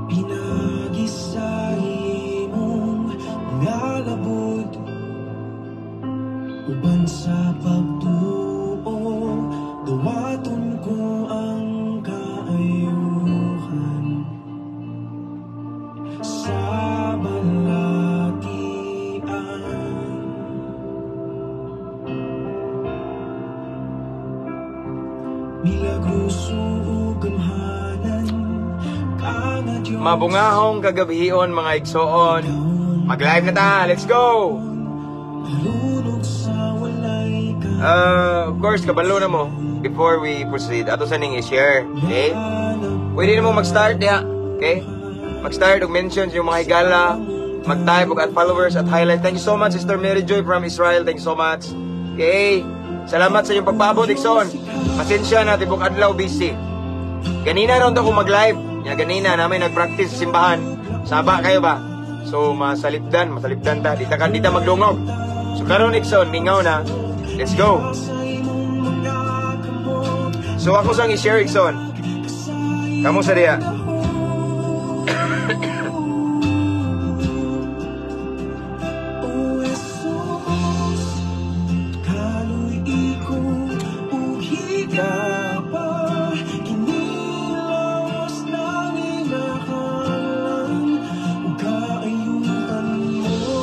Pinagi sa imong nga labod uban sa pagtuo, duwaton ko ang kaayuhan sa balatian. Milagroso ug gamhanan ka nga Diyos. Mabungahong kagabhion, mga igsoon. Mag-live na ta. Let's go! Nalunok sa walay ka. Of course, kabalo na mo. Before we proceed, ato sa ning i-share. Okay? Pwede na mo mag-start diha. Okay? Mag-start og mentions yung mga higala. Mag-type og at followers at highlight. Thank you so much, Sister Mary Joy from Israel. Thank you so much. Okay? Salamat sa inyong pagpaabot, igsoon. Pasensya na, tibok adlaw busy. Ganina ron ko mag-live. Ya, ganina namin nag-practice sa simbahan. Saba kayo ba? So masalipdan, masalipdan ta. Dita ka dita magdungog. So karon, igsoon, mingaw na. Let's go. So ako sang i-share, igsoon. Kamo sa diya. O Jesus, kaloy ko ug higaba, kinilawas ng inahalan ug kaayuhan mo.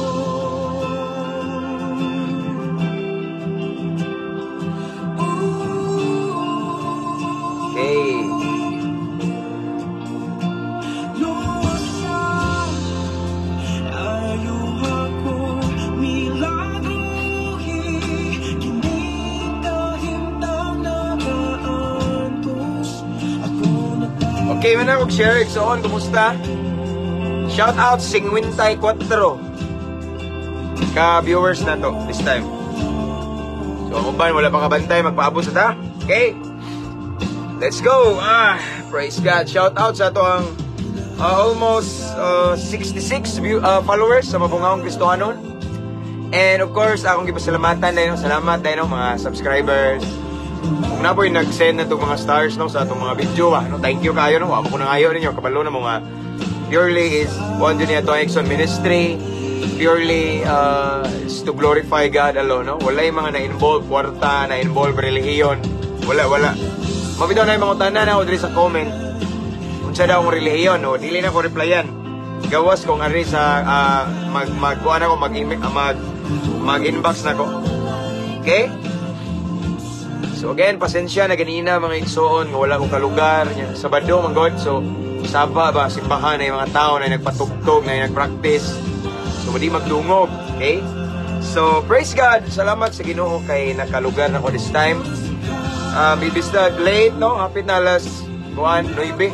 Okay. Luwasa, ayuha ko, milagruhi, kini kahimtang nakaantos, ako nagtawag. Okay, man ako share, igsoon, kumusta? Shout out 54 ka viewers na to this time. So ang uban wala pa kabantay, magpaabot sa ta. Okay? Let's go. Ah, praise God. Shout out sa ato ang almost 66 followers sa Mabungahong Kristohanon. And of course, akong gipasalamatan na, salamat na mga subscribers. Kung na po'y nag-send na itong mga stars, no, sa atong mga video, ah, no, thank you kayo, no. Wa mo ko nangayo ninyo, kabalo na mga purely is one din ato ang Exxon Ministry, purely is to glorify God alone, no. Walay mga na-involve kwarta, na-involve relihiyon. Wala, wala. Mabitaw na yung mga tanan ako diri sa comment. Unsa daw ang relihiyon, no? Dili na ko replyan. Gawas kung ari sa mag mag kuan ako mag mag mag-inbox na ko. Okay? So again, pasensya na ganina, mga igsoon, nga wala ko kalugar nya. Sabado man god, so saba ba simbahan na yung mga tao na nagpatugtog, na nagpractice. So di magdungog, okay? So praise God, salamat sa Ginoo kay nakalugar na ko this time. Ibis na late, no? Hapit na alas kuan, 9.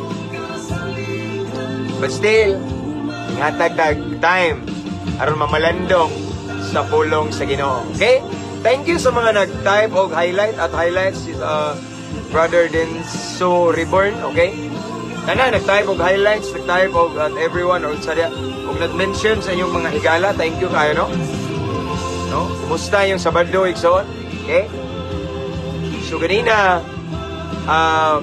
But still, hatag tag time aron mamalandong sa pulong sa Ginoo. Okay? Thank you sa mga nag-type og highlight at highlights is Brother Denso Reborn, okay? Kana nag-type og highlights, nag-type og at everyone or sa diya, og nag-mention sa inyong mga higala, thank you kayo, no? No? Kumusta yung Sabado, igsoon? Okay? So ganina na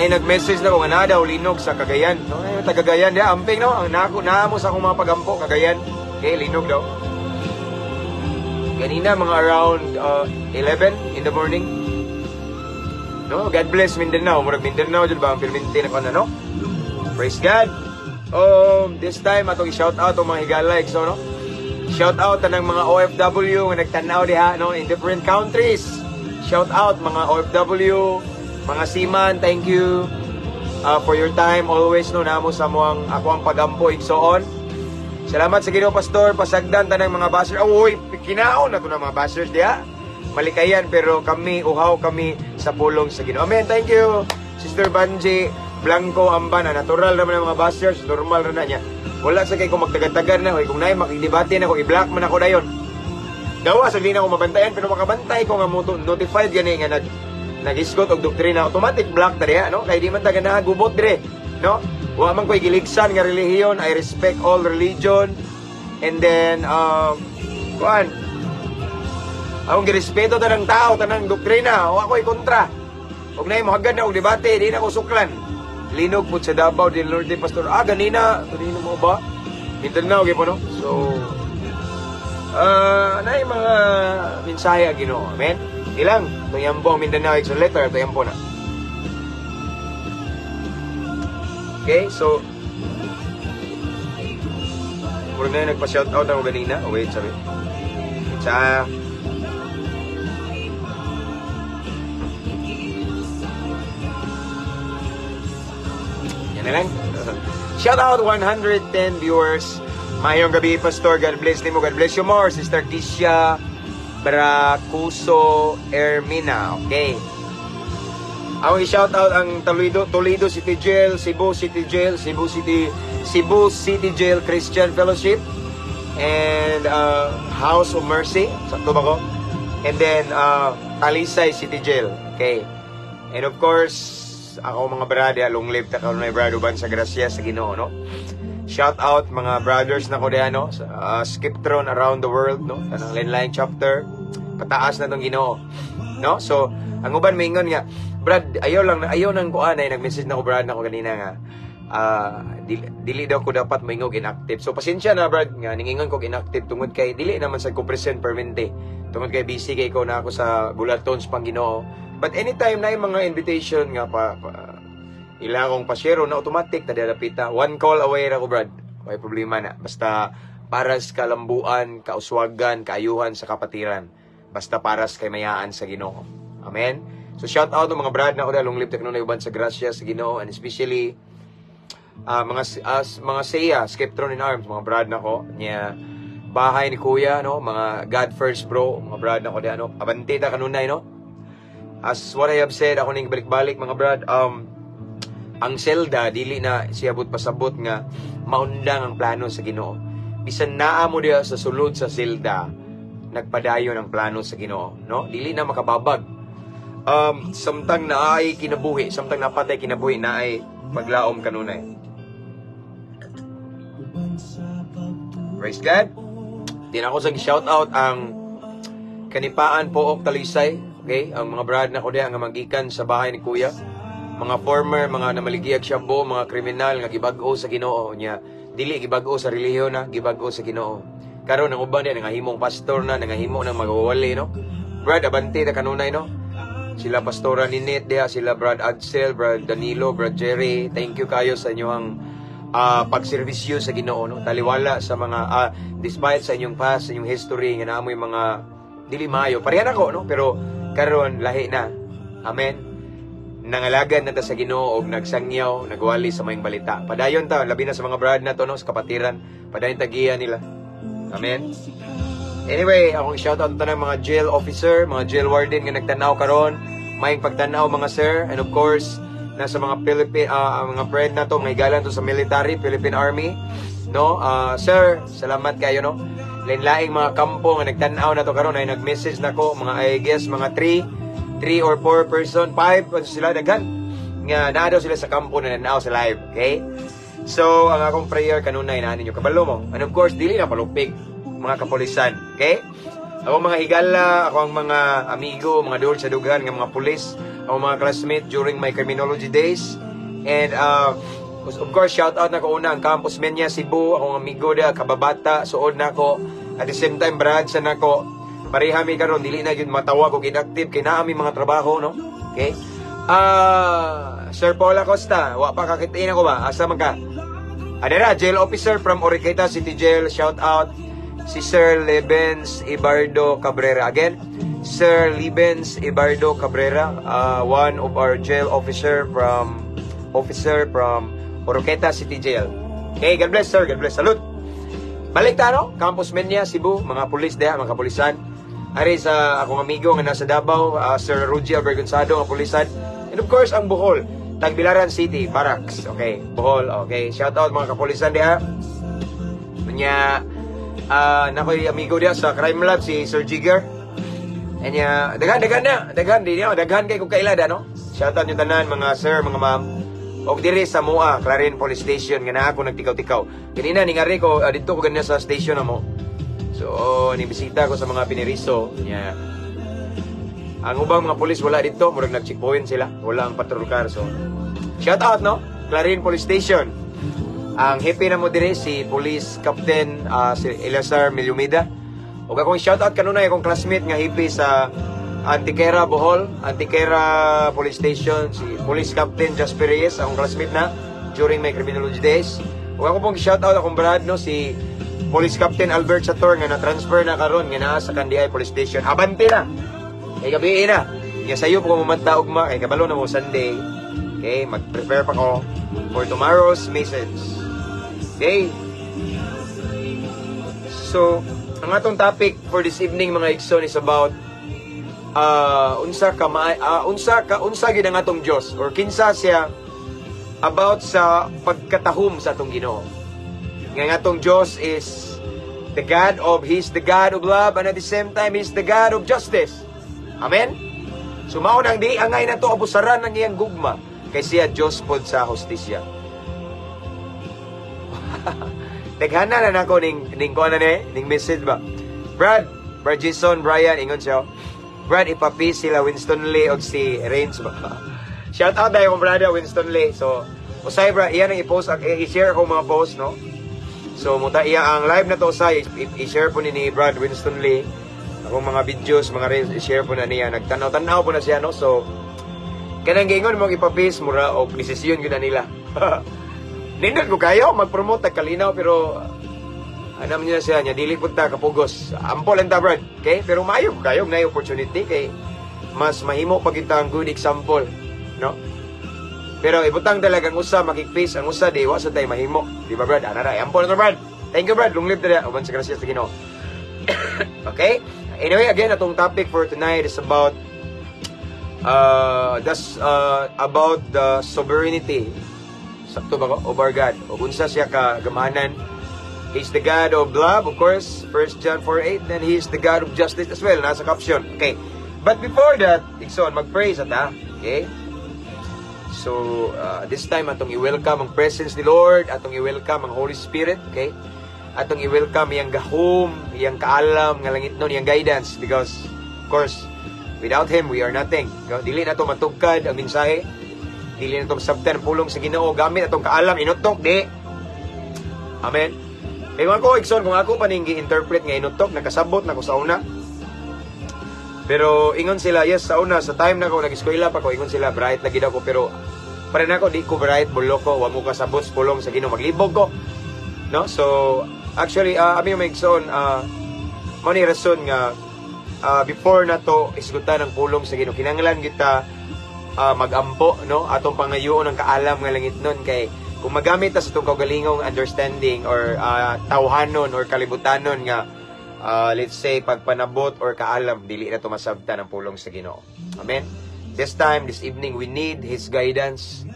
nag-message na ko nga naa daw linog sa Cagayan, no? Ay, taga Cagayan diya, amping, no? Ang nako naamo sa akong mga pagampo, Cagayan. Okay, linog daw. Ganina mga around 11 in the morning. No, God bless Mindanao. Murag Mindanao jud ba ang perminti na kuno, no? Praise God. This time atong i-shout out ang mga higala, so, no? Shout out tanang mga OFW nga nagtan-aw diha, no, in different countries. Shout out mga OFW, mga seaman, thank you for your time always, no, namo sa moang ako ang pagampo, igsoon. Salamat sa Ginoo, Pastor, pasagdan tanang mga bashers. Oh, uy, kinaon na to ng mga bashers diha. Malikayan pero kami uhaw kami sa pulong sa Ginoo. Amen. Thank you, Sister Banji Blanco Ambana. Natural naman ang mga bashers, normal ra na niya. Wala sa kay kung magtagad-tagad na, hoy, kung naay makidebate na ko, i-block man ako dayon. Gawa sa di na ako mabantayan, pero makabantay ko nga mo notified gani nga nagisgot og doktrina, automatic block ta diha, no? Kay di man ta ganahan gubot dire, no? Wa man ko'y giligsan nga relihiyon, I respect all religion. And then kuan, akong girespeto tanang tao, tanang doktrina, wa ko'y kontra. Og naay mohagad na og debate, di na ko suklan. Linog po sa Davao del Norte, Pastor. Ah, ganina. Ganina mo ba? Mindanao, gyud po, no? So, na yung mga mensahe ang Ginoo. Amen? Ilang? Tuyambo ang Mindanao Exo letter. Tuyambo na. Okay, so, murag na yung nagpa-shoutout ako ganina. Oh, wait, sabi. Wait, sa... Yan na lang. Shout out 110 viewers. Mayong gabi, Pastor. God bless nimo. God bless you more. Sister Tisha Bracuso Ermina. Okay. Ako i-shout out ang Toledo, Toledo City Jail, Cebu City Jail, Cebu City Jail Christian Fellowship, and House of Mercy. Sakto ba ko? And then Talisay City Jail. Okay. And of course, ako mga brad, long live ta kanunay brad uban sa grasya sa Ginoo, no? Shout out mga brothers na ko diha, no? Sa Skiptron around the world, no? Kanang lain-lain chapter, pataas na tong Ginoo, no? So, ang uban maingon nga, Brad, ayaw lang, ayaw nang kuan ay nag-message na ko brad nako kanina nga. Dili daw ko dapat moingog inactive. So pasensya na brad nga ningingon ko inactive tungod kay dili naman sa ko present permente. Tungod kay busy kay ko na ako sa bulatons pang Ginoo. But anytime na yung mga invitation nga pa ila akong pasyero na automatic na dapita. One call away ra ko brad. May problema na. Basta paras kalambuan, kauswagan, kaayuhan sa kapatiran. Basta paras kay mayaan sa Ginoo. Amen. So shout out to mga brad na ko dahil long live ta kanunay uban sa grasya sa Ginoo, and especially mga SEA, Skeptron in Arms, mga brad na ko niya, bahay ni Kuya, no, mga God first bro, mga brad na ko diha, no. Abante ta kanunay, no. As what I have said, ako ning balik-balik mga brad, ang selda dili na siyabot pasabot nga maundang ang plano sa Ginoo. Bisan naa mo diha sa sulod sa selda, nagpadayon ang plano sa Ginoo, no? Dili na makababag. Samtang naay kinabuhi, samtang napatay kinabuhi, naay paglaom kanunay. Praise God. Din ako sa shout out ang Kanipaan Pook Talisay, okay? Ang mga brad na ko diha nga magikan sa bahay ni Kuya. Mga former, mga namaligiyag shabu, mga kriminal nga gibag-o sa Ginoo niya. Dili gibag-o sa relihiyon na, gibag-o sa Ginoo. Karon ang uban diha nangahimong pastor na, nangahimo ng magwawali, no? Brad, abante ta kanunay, no? Sila Pastora Ninette diha, sila Brad Adsel, Brad Danilo, Brad Jerry. Thank you kayo sa inyong pagserbisyo sa Ginoo, no? Taliwala sa mga despite sa inyong past, sa inyong history nga naamoy mga dili maayo. Parehan ako, no? Pero karon lahi na. Amen. Nangalagan na ta sa Ginoo og nagsangyaw, nagwali sa mayong balita. Padayon ta, labi na sa mga brad na to, no, sa kapatiran. Padayon ta giya nila. Amen. Anyway, akong shoutout ta ng mga jail officer, mga jail warden nga nagtanaw karon, mayong pagtanaw mga sir, and of course nasa mga Philippine mga friend na to, mga higalan to sa military, Philippine Army, no? Sir, salamat kayo, no? Lain-laing mga kampo nga nagtanaw na to karon ay nag-message nako, mga I guess mga 3 or 4 person, 5 pa sila daghan nga naa daw sila sa kampo na nanaw sa live, okay? So, ang akong prayer kanunay na ninyo kabalo mo. And of course, dili na palupig mga kapulisan, okay? Ako mga higala, ako ang mga amigo, mga duol sa dughan nga mga pulis, ako mga classmate during my criminology days. And of course, shout out na ko una ang Campus Menya Cebu, akong amigo da, kababata, suod na ako. At the same time, brad sa nako. Pareha mi karon dili na gyud matawag og inactive kay naa mi mga trabaho, no? Okay? Sir Paul Acosta, wa pa kakitiin ako ba? Asa man ka? Adara, jail officer from Oroquieta City Jail, shout out si Sir Lebens Ibardo Cabrera. Again, Sir Lebens Ibardo Cabrera, one of our jail officer from Oroquieta City Jail. Okay, God bless sir, God bless. Salute. Balik ta, no? Campus Menya, Cebu, mga pulis diha, mga kapulisan. Ari sa akong amigo nga nasa Davao, Sir Rudy Abergonzado nga pulisan. And of course, ang Bohol, Tagbilaran City, Barracks. Okay, Bohol, okay. Shout out mga kapulisan diha. Nya nakoy amigo diha sa Crime Lab si Sir Jigger. Nya daghan na, daghan di niya, daghan kay kung kaila da, no. Shout out yung tanan mga sir, mga ma'am. Og diri sa Mua, Clarin Police Station nga naa ako nagtikaw-tikaw. Kanina ningari ko didto ko ganina sa station namo. So, nibisita ko sa mga piniriso. Nya ang ubang mga pulis wala dito, murag nag-checkpoint sila, wala ang patrol car. So, shout out, no? Clarin Police Station. Ang hepe namo diri si Police Captain si Eleazar Milumida. Ug akong shout out kanunay akong classmate nga hepe sa Antiquera, Bohol, Antiquera Police Station, si Police Captain Jasper Reyes, akong classmate na during my criminology days. Ug ako pong shout out akong brad, no, si Police Captain Albert Sator nga na-transfer na karon nga naa sa Kandiay Police Station. Abante na. Kay gabi na. Nga sayo po ko mamanta ugma kay kabalo na mo Sunday. Okay, mag-prepare pa ko for tomorrow's message. Okay? So, ang atong topic for this evening, mga igsoon, is about unsa gid ang atong Dios or kinsa siya about sa pagkatahum sa atong Ginoo. Nga ang atong Dios is the God of He's the God of love and at the same time He's the God of justice. Amen. So mao nang di angay nato abusaran ang iyang gugma kay siya Dios pod sa hustisya. Daghana na nako ning kuan na ni ning message ba. Brad, Brad Jason, Brian, ingon siya. "Brad, ipapi sila Winston Lee og si Reigns ba." Shout out dayon kong brother Winston Lee. So, usay bra, iyan ang i-post, i-share akong mga post, no? So, muta iya ang live na to usay, i-share po ni Brad Winston Lee. Akong mga videos, mga reels, i-share po na niya. Nagtanaw-tanaw po na siya, no? So, kanang giingon mo ipapis, mura og desisyon gyud na nila. Nindot ko kayo, mag-promote tag kalinaw, pero anam niya siya niya, dili pud ta kapugos. Ampo lang ta, Brad. Okay? Pero maayo ko kayo, na opportunity kay mas mahimo pag kita ang good example, no? Pero ibutang talagang usa makikpeace, ang usa di wa sa tay mahimo. Di ba, Brad? Ana ra. Ampo na to, Brad. Thank you, Brad. Long live diri. Uban sa grasya sa Ginoo. Okay? Anyway, again, atong topic for tonight is about that's about the sovereignty. Sakto ba ko? Of our God. O unsa siya ka gamahanan. He's the God of love, of course. 1 John 4:8. Then He is the God of justice as well. Nasa caption. Okay. But before that, igsoon, mag-pray sa ta. Okay? So, this time, atong i-welcome ang presence ni Lord, atong i-welcome ang Holy Spirit, okay? Atong i-welcome iyang gahom, iyang kaalam, nga langit nun, iyang guidance, because, of course, without Him, we are nothing. Dili na to matugkad ang mensahe, dili na to masabtan ang pulong sa Ginoo, gamit atong kaalam, inutok, di. Amen. Kaya kung ako, igsoon, kung ako pa ning gi-interpret nga inutok, nakasabot na ko sa una. Pero ingon sila, yes, sa una, sa time na ko, nag-eskwela pa ko, ingon sila, bright lagi daw ko, pero pare na ako, di ko bright, bulo ko, wa mo kasabot sa pulong sa Ginoo, maglibog ko. No? So, actually, ami mga igsoon, mao ni rason nga, before na to isgutan ang pulong sa Ginoo, kinahanglan kita magampo, no? Atong pangayoon ang kaalam nga langit nun, kay kung magamit ta sa itong kaugalingong understanding or tawhanon or kalibutanon nga let's say pagpanabot or kaalam, dili na to masabtan ang pulong sa Ginoo. Amen. This time, this evening, we need His guidance.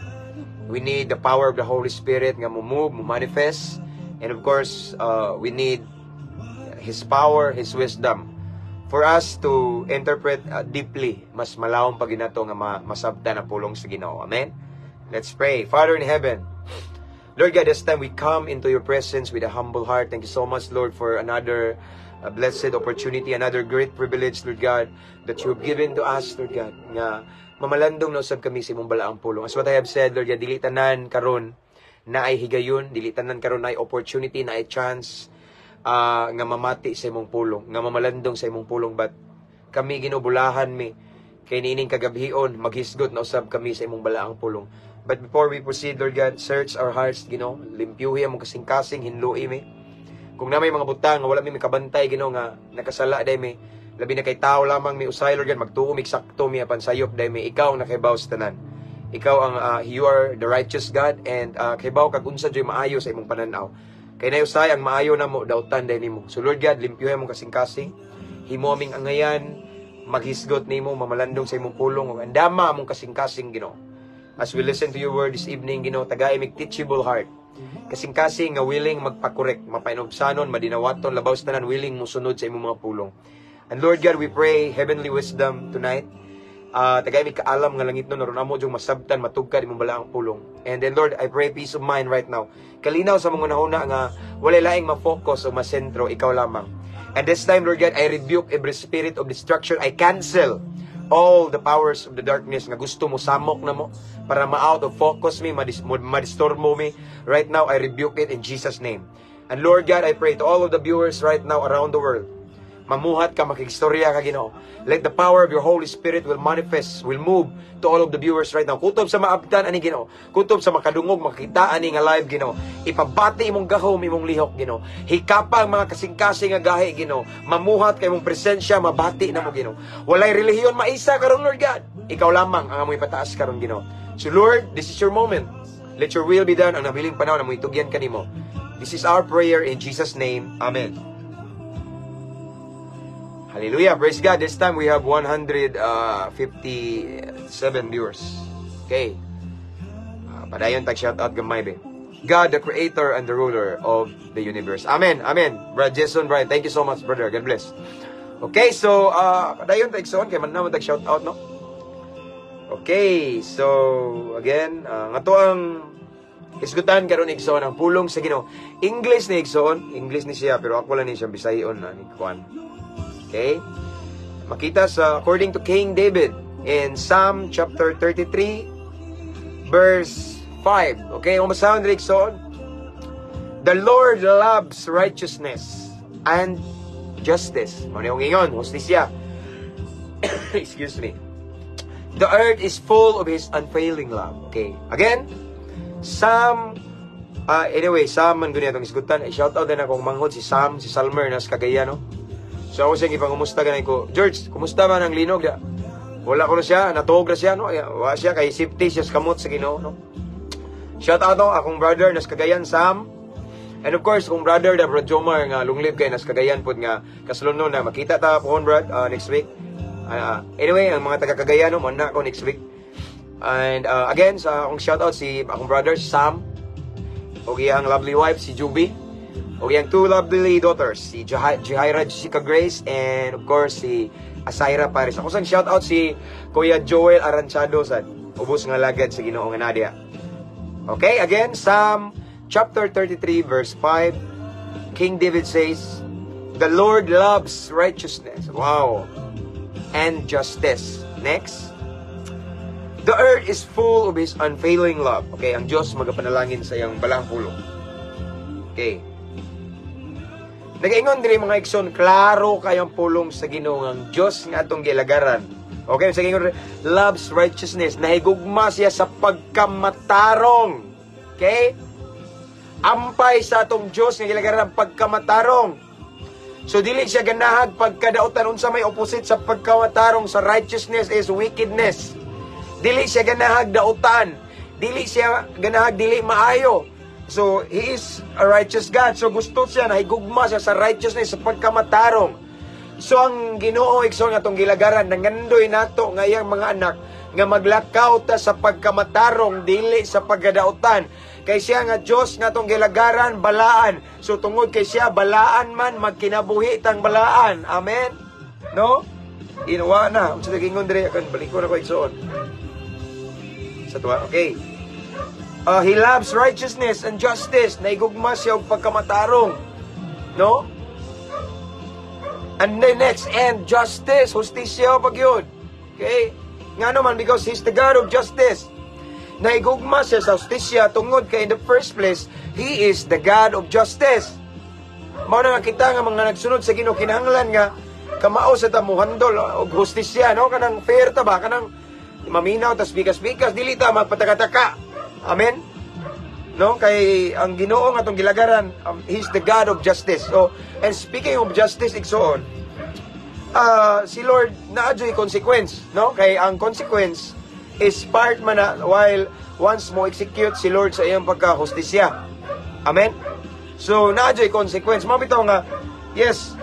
We need the power of the Holy Spirit nga mo-move, mo manifest. And of course, we need His power, His wisdom for us to interpret deeply, mas malawom pa ginato nga masabtan ang pulong sa Ginoo. Amen. Let's pray. Father in heaven, Lord God, this time we come into your presence with a humble heart. Thank you so much, Lord, for another blessed opportunity, another great privilege, Lord God, that you have given to us, Lord God, nga mamalandong na usab kami sa imong balaang pulong. As what I have said, Lord God, dili tanan karon na ay higayon, dili tanan karon na ay opportunity, na ay chance nga mamati sa imong pulong, nga mamalandong sa imong pulong, but kami ginubulahan mi kay niining kagabhion maghisgot na usab kami sa imong balaang pulong. But before we proceed, Lord God, search our hearts, Ginoo. Limpyuhi among kasing-kasing, hinloi mi. Kung na may mga butang nga wala mi makabantay, Ginoo, nga nakasala day mi, labi na kay tao lamang mi usay, Lord God, magtuo mig sakto mi apan sayop day mi, ikaw ang nakahibaw sa tanan. Ikaw ang you are the righteous God and kahibaw kag unsa jud maayo sa imong pananaw. Kay nay usay ang maayo namo dautan day nimo. So Lord God, limpyuhi among kasing-kasing. Himo aming angayan maghisgot nimo, mamalandong sa imong pulong ug andama among kasing-kasing, Ginoo. As we listen to your word this evening, Ginoo, tagay mig teachable heart. Kasing-kasing nga willing magpakorek, mapainubsanon, madinawaton, labaw sa tanan willing musunod sa imong mga pulong. And Lord God, we pray heavenly wisdom tonight. Tagay mi kaalam nga langit no aron amo jung masabtan matugkad imong balaang pulong. And then Lord, I pray peace of mind right now. Kalinaw sa mga hunahuna nga walay laing ma-focus o masentro, ikaw lamang. And this time, Lord God, I rebuke every spirit of destruction. I cancel All the powers of the darkness nga gusto mo samok na mo para ma-out of focus me, madisturbo me. Right now, I rebuke it in Jesus' name. And Lord God, I pray to all of the viewers right now around the world, mamuhat ka, makigstorya ka, Ginoo. Let the power of your Holy Spirit will manifest, will move to all of the viewers right now. Kutob sa maabtan ani, Ginoo. Kutob sa makadungog, makita ani nga live, Ginoo. Ipabati imong gahom, imong lihok, Ginoo. Hikapa ang mga kasing-kasing nga gahi, Ginoo. Mamuhat kay imong presensya, mabati na mo, Ginoo. Walay relihiyon maisa karon, Lord God. Ikaw lamang ang amoy pataas karon, Ginoo. So Lord, this is your moment. Let your will be done ang nabiling panahon na mo itugyan kanimo. This is our prayer in Jesus' name. Amen. Hallelujah. Praise God. This time we have 157 viewers. Okay. Padayon tag shout out gamay be. God, the creator and the ruler of the universe. Amen. Amen. Brother Jason Brian, thank you so much, brother. God bless. Okay, so padayon tag igsoon kay man naman tag shout out, no. Okay, so again, nga to ang hisgutan karon, igsoon, ang pulong sa Ginoo. English ni, igsoon, English ni siya pero ako lang ni siya Bisayon na ni kuan. Okay? Makita sa according to King David in Psalm chapter 33 verse 5. Okay, kung basahon diri, igsoon. The Lord loves righteousness and justice. Mao ni ingon, hustisya. Excuse me. The earth is full of His unfailing love. Okay. Again, Psalm anyway, Psalm man guni atong isgutan. I-shout out din akong manghod si Sam, si Salmer nas Cagayan, no. So ako siyang ipangumusta ganay ko. "George, kumusta man ang linog da?" Wala ko na siya, natuog na siya, no? Ay, wa siya kay safety siya sa kamot sa Ginoo, no? Shout out no, akong brother nas Cagayan, Sam. And of course, akong brother da Bro Jomar nga long live kay nas Cagayan pod nga kasluno na makita ta pohon, brad, next week. Anyway, ang mga taga Cagayan, no, mo na ako next week. And again, sa akong shout out si akong brother si Sam ug iyang lovely wife si Juby. Ug iyang two lovely daughters, si Jahaira Jessica Grace and of course si Asaira Paris. Ako sang shout out si Kuya Joel Aranchado sa ubos nga lagad sa Ginoo nga nadia. Okay, again, Psalm chapter 33 verse 5. King David says, "The Lord loves righteousness." Wow. And justice. Next. The earth is full of His unfailing love. Okay, ang Diyos magapanalangin sa iyang balaang pulong. Okay. Nagaingon diri, mga igsoon, klaro kayong pulong sa Ginoo ang Diyos nga atong gilagaran. Okay, sa ingon loves righteousness, nahigugma siya sa pagkamatarong. Okay? Ampay sa atong Diyos nga gilagaran ang pagkamatarong. So dili siya ganahag pagkadautan. Unsa may opposite sa pagkamatarong, sa righteousness, is wickedness. Dili siya ganahag dautan. Dili siya ganahag dili maayo. So, He is a righteous God. So, gusto siya, nahigugma siya sa righteousness, sa pagkamatarong. So, ang Ginoo, igsoon, nga atong gilagaran, nangandoy nato nga iyang mga anak, nga maglakaw ta sa pagkamatarong, dili sa pagkadautan. Kay siya nga Diyos nga atong gilagaran, balaan. So, tungod kay siya, balaan man, magkinabuhi tang balaan. Amen? No? Inuwa na. Unsa nagingon diri, akan balik ko na ko, igsoon. Sa tuwa. Okay. He loves righteousness and justice. Naigugma siya og pagkamatarong. No? And then next, and justice. Hustisya pag yun. Okay? Nga naman, because He's the God of justice. Naigugma siya sa hustisya tungod kay in the first place, He is the God of justice. Mao na nga kita nga mga nagsunod sa Ginoo kinahanglan nga kamao sa ta muhandol og hustisya, no? Kanang fair ta ba, kanang maminaw tas bikas-bikas, dili ta magpataka-taka. Amen. No, kay ang Ginoo nga atong gilagaran, He's the God of justice. So, and speaking of justice, igsoon, si Lord naa joy consequence, no? Kay ang consequence is part man na while once mo execute si Lord sa iyang pagkahustisya. Amen. So naa joy consequence. Mao bitaw nga yes,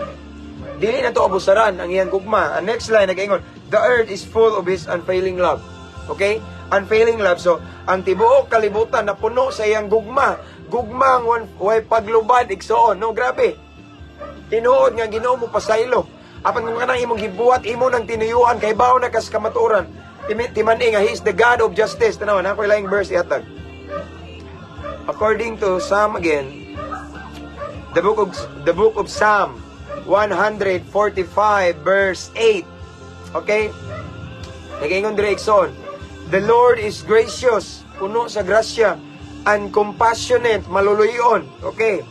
dili na to abusaran ang iyang gugma. Ang next line nagaingon, "The earth is full of His unfailing love." Okay? Unfailing love. So, ang tibuok kalibutan na puno sa iyang gugma. Gugma ang way paglubad, igsoon. No, grabe. Tinuod nga Ginoo mo pasaylo. Apan kung kanang imong gibuhat, imo nang tinuyuan, kay bawo na kas kamatuoran. Timan-i nga He is the God of justice. Tanaw, na ako laing verse ihatag. According to Psalm again, the book of Psalm 145 verse 8. Okay? Nagaingon dire, igsoon, "The Lord is gracious," puno sa grasya, "and compassionate," maluluyon. Okay.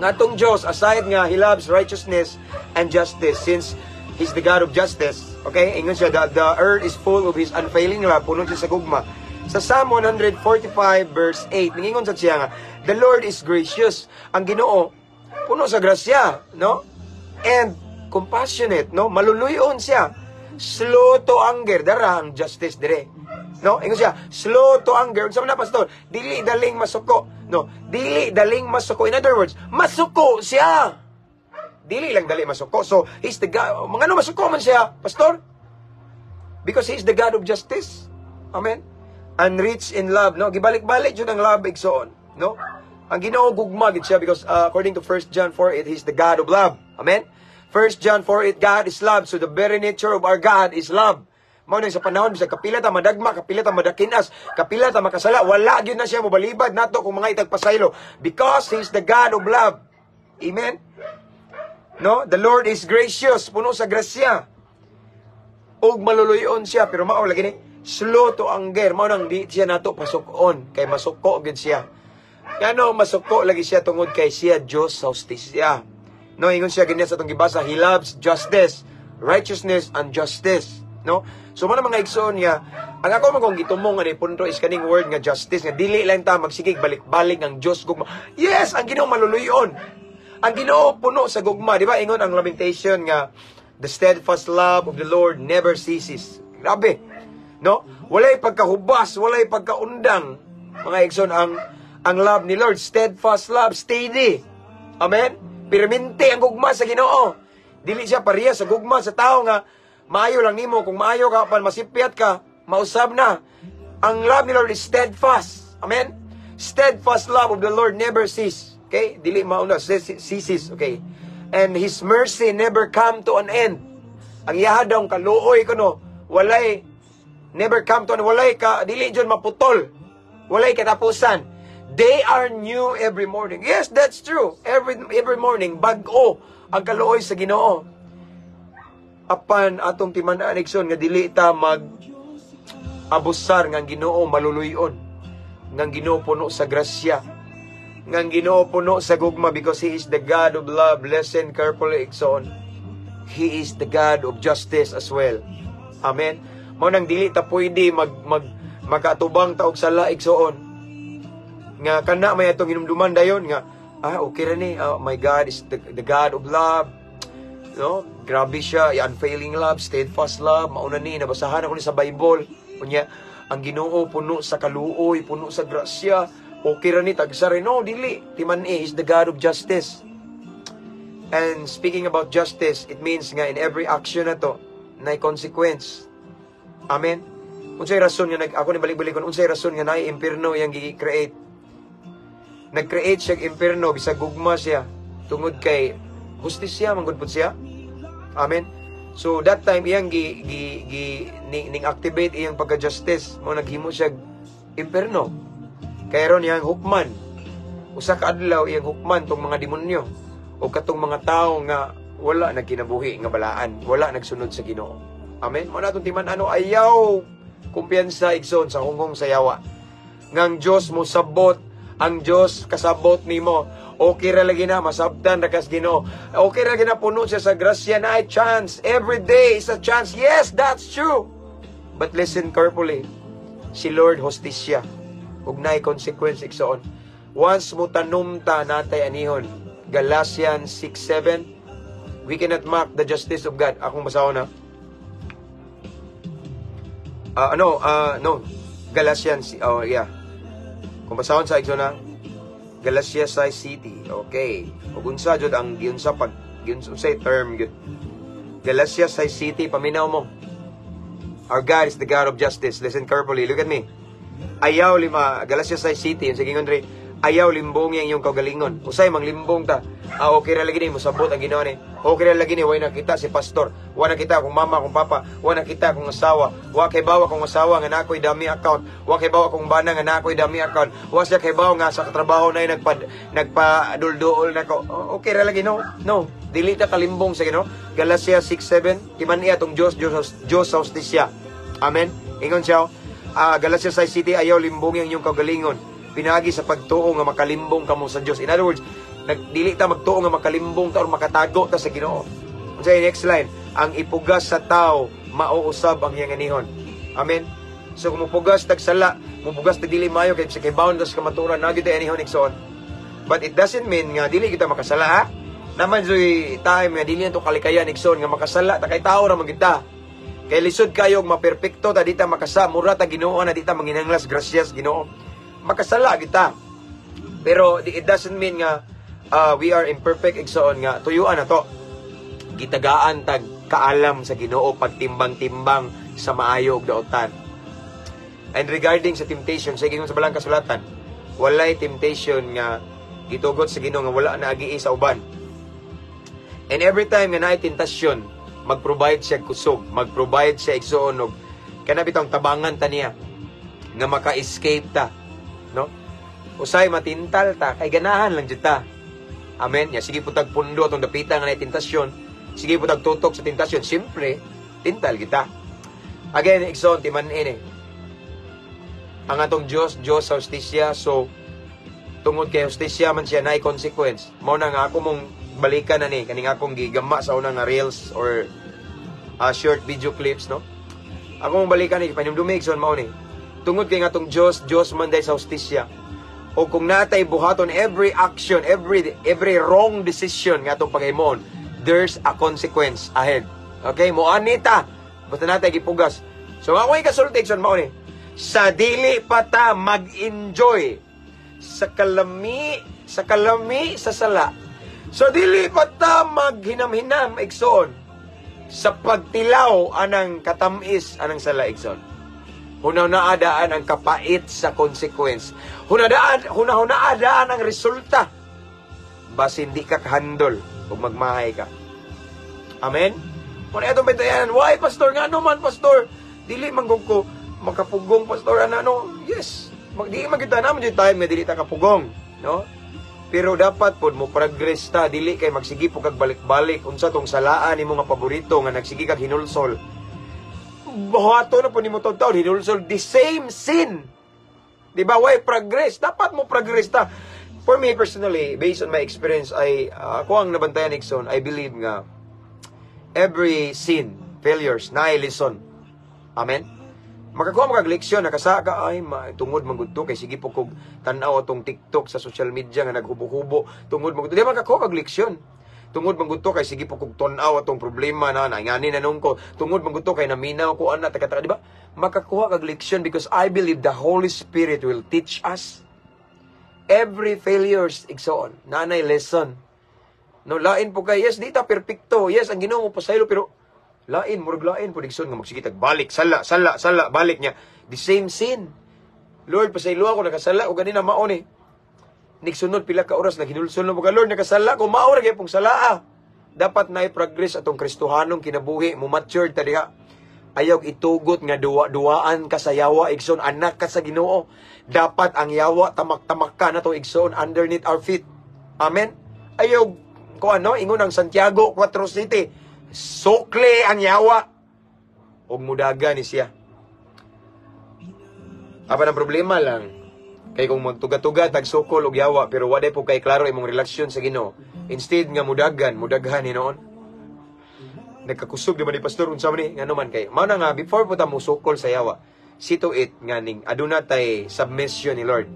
Nga atong Diyos, aside nga He loves righteousness and justice, since He's the God of justice, okay? Ingon siya, the earth is full of His unfailing love, puno siya sa gugma. Sa Psalm 145 verse 8, ningingon sa siya nga, the Lord is gracious. Ang Ginoo, puno sa grasya, no? And compassionate, no? Maluluyon siya. Slow to anger, dara ang justice dire. No? Ingon siya, slow to anger. Unsa man na, pastor? Dili daling masuko. No? Dili daling masuko. In other words, masuko siya. Dili lang dali masuko. So, he's the God. Mga ano masuko man siya, pastor? Because he's the God of justice. Amen. And rich in love, no? Gibalik-balik jud ang love, igsoon, no? Ang Ginoo gugma gid siya because according to 1 John 4:8, he's the God of love. Amen. 1 John 4:8, God is love. So the very nature of our God is love. Mao na sa panahon bisag kapila ta madagma, kapila ta madakinas, kapila ta makasala, wala gyud na siya mobalibad nato kung mga itagpasaylo because he's the God of love. Amen. No? The Lord is gracious, puno sa grasya. Ug maluluyon siya, pero mao lagi ni slow to anger, mao nang di siya nato pasuk-on kay masuko gid siya. Ngano masuko lagi siya? Tungod kay siya Dios sa hustisya. No, ingon siya ganyan sa atong gibasa, He loves justice, righteousness and justice, no? So mo na, mga igsoon niya, ang ako man kong gitumong ani punto is kaning word nga justice, nga dili lang ta magsigig balik-balik ng Dios gugma. Yes, ang Ginoo maluluyon. Ang Ginoo puno sa gugma, di ba? Ingon ang Lamentation nga the steadfast love of the Lord never ceases. Grabe. No? Walay pagkahubas, walay pagkaundang. Mga igsoon, ang love ni Lord, steadfast love, steady. Amen? Permente ang gugma sa Ginoo. Dili siya pareha sa gugma sa tao nga maayo lang nimo kung maayo ka pan masipyat ka, mausab na. Ang love ni Lord is steadfast. Amen? Steadfast love of the Lord never cease. Okay? Dili mauna ceases, okay? And His mercy never come to an end. Ang iyaha daw kaluoy kuno, walay never come to an, walay ka dili jud maputol. Walay katapusan. They are new every morning. Yes, that's true. Every morning bag-o ang kaluoy sa Ginoo. Apan atong timan-an, igsoon, nga dili ta mag abusar nga ang Ginoo maluluyon. Nga ang Ginoo puno sa grasya. Nga ang Ginoo puno sa gugma because He is the God of love. Listen carefully, igsoon. He is the God of justice as well. Amen. Mao nang dili ta pwede mag mag makatubang ta og sala, igsoon. Nga kana may atong hinumduman dayon nga okay ra ni, my God is the God of love. No? Grabe siya, unfailing love, steadfast love, mauna ni nabasahan ako ni sa Bible. Unya, ang Ginoo puno sa kaluoy, puno sa grasya. Okay ra ni tagsa rin. No, dili. Timan-i, is the God of justice. And speaking about justice, it means nga in every action na to, na consequence. Amen. Unsay rason nga nag ako ni balik-balikon, unsay rason nga naay impierno iyang gi-create? Nag-create siya og impierno bisag gugma siya tungod kay hustisya man gud pud siya. Amen. So that time iyang gi gi, gi ning, ning activate iyang pagka-justice, mo naghimo siya impierno. Kay ron iyang hukman. Usa ka adlaw iyang hukman tong mga demonyo o katong mga tawo nga wala nagkinabuhi nga balaan, wala nagsunod sa Ginoo. Amen. Mo na atong timan ano, ayaw kumpiyansa, igsoon, sa hunghong sa yawa. Ngang Dios mo sabot, ang Dios kasabot nimo. Okay ra lagi na masabtan ra kas Ginoo. Okay ra lagi na puno siya sa grasya na ay chance. Every day is a chance. Yes, that's true. But listen carefully. Si Lord hostisya. Ug naay consequence, igsoon. Once mo tanom ta, natay anihon. Galatians 6:7. We cannot mock the justice of God. Akong basahon na. Ano, no. Galatians, oh yeah. Kung basahon sa igsoon na, Galatia size City. Okay. Ug unsa jud ang giunsa pag giunsa unsay term gyud? Galatia size City, paminaw mo. Our God is the God of justice. Listen carefully. Look at me. Ayaw lima Galatia size City, sige ngon dre. Ayaw limbong yang iyong kaugalingon. Usay manglimbong ta. Ah, okay ra lagi ni mosabot ang Ginoo ni. Okay ra lagi ni way nakita si pastor. Wa nakita akong mama, akong papa, wa nakita akong asawa. Wa kay bawa akong asawa nga nakoy dami account. Wa kay bawa akong bana nga nakoy dami account. Wa siya kay bawa nga sa katrabaho na nagpa nagpa-dulduol nako. Oh, okay ra lagi, no. No, dili ta kalimbong sa Ginoo. Galatia 6:7, timan-i atong Dios, Dios, Dios sa hustisya. Amen. Ingon siya, Galatia 6:7, "Ayaw limbongi ang inyong kaugalingon pinaagi sa pagtuo nga makalimbong kamo sa Dios." In other words, nagdili ta magtuo nga makalimbong ta or makatago ta sa Ginoo. Unsay next line? "Ang ipugas sa tao, mao usab ang iyang anihon." Amen. So kung mupugas tag sala, mupugas tag dili maayo kay sa kay bound sa kamatuoran na gyud anihon, igsoon. But it doesn't mean nga dili kita makasala, ha? Naman joy time nga dili nato kalikayan, igsoon, nga makasala ta kay tao ra man kita. Kay lisod kayo maperpekto ta, di ta makasa, mura ta Ginoo na di ta manginanglas grasyas Ginoo. Makasala kita. Pero it doesn't mean nga we are imperfect, igsoon, nga tuyuan na to. Gitagaan tag kaalam sa Ginoo pagtimbang-timbang sa maayo ug daotan. And regarding sa temptation, sa ingon sa balang kasulatan, walay temptation nga gitugot sa Ginoo nga wala na agi sa uban. And every time nga naay tentasyon, mag-provide siya kusog, mag-provide siya, igsoon, og kana bitong tabangan ta niya nga maka-escape ta, no? Usay matintal ta kay ganahan lang jud ta. Amen. Ya sige po tag pundo atong dapita nga naay tentasyon, sige po tag tutok sa tentasyon, siyempre tintal kita. Again, igsoon, timan-in eh. Ang atong Dios, Dios sa hustisya, so tungod kay hustisya man siya, naay consequence. Mao na nga ako mong balikan na ni kaning akong gigama sa unang nga reels or short video clips, no? Ako mong balikan ni pahinumdumi, igsoon, mao ni. Tungod kay nga atong Dios, Dios man day sa hustisya. O kung natay buhaton, every action, every wrong decision nga atong paghimon, there's a consequence ahead. Okay, mo anita. Basta natay gipugas. So ako ay kasulti, igsoon, mao ni. Sa dili pa ta mag-enjoy sa kalami sa sala. Sa dili pa ta maghinam-hinam, igsoon, sa pagtilaw anang katamis anang sala, igsoon. Huna-hunaa daan ang kapait sa consequence. Huna-hunaa daan ang resulta. Basin di ka kahandol ug magmahay ka. Amen? Kung itong bentayanan, "Why, Pastor? Nga man, Pastor? Dili man gud ko makapugong, Pastor." Ano, ano? Yes. Di man kita naman yung time nga dili ta kapugong. No? Pero dapat pod mo progress ta, dili kay magsige po kag balik-balik unsa tong salaan nimo nga paborito nga nagsige kag hinulsol. Buhato na po nimo taon hinulsol the same sin. Di ba? Why progress? Dapat mo progress ta. For me personally, based on my experience, ay ako ang nabantayan, igsoon, I believe nga every sin, failures, naay lesson. Amen? Makakuha mo kag leksyon, nakasa ka, "Ay, ma, tungod man gud to, kay sige po kog tan-aw atong TikTok sa social media nga naghubo-hubo, tungod man gud to." Di makakuha kag leksyon. "Tungod man gud to, kay sige po kog tun-aw atong problema na, naingani na nung ko, tungod man gud to, kay naminaw ko ana, taka taka," di ba? Makakuha kag leksyon because I believe the Holy Spirit will teach us. Every failures, igsoon, nanay lesson. No, lain po kay, yes, di ta perpekto. Yes, ang Ginoo mo pasaylo, pero lain, murag lain po, igsoon, nga magsige tag balik, sala, sala, sala, balik niya. The same sin. "Lord, pasaylo ako, nakasala ko ganina, mao ni." Nigsunod pila ka oras, naghinulsol na mo ka, "Lord, nakasala ko, mao ra gyud pong salaa." Dapat na progress atong Kristohanong kinabuhi, mo matured ta diha. Ayaw itugot nga duwa-duwaan ka sa yawa, igsoon, anak ka sa Ginoo. Dapat ang yawa tamak-tamak ka na to, igsoon, underneath our feet. Amen. Ayaw ko ano, ingon ang Santiago 4:7, "Sukli ang yawa ug mudaga ni siya." Apan ang problema lang, kay kung magtuga-tuga tag sukol og yawa pero waday po kay klaro imong relasyon sa Ginoo, instead nga mudagan, mudaghan hinuon. "Nagkakusog di ba ni Pastor, unsa man ni?" Ngano man kay mao na nga before po ta musukol sa yawa, see to it nga ning aduna tay submission ni Lord.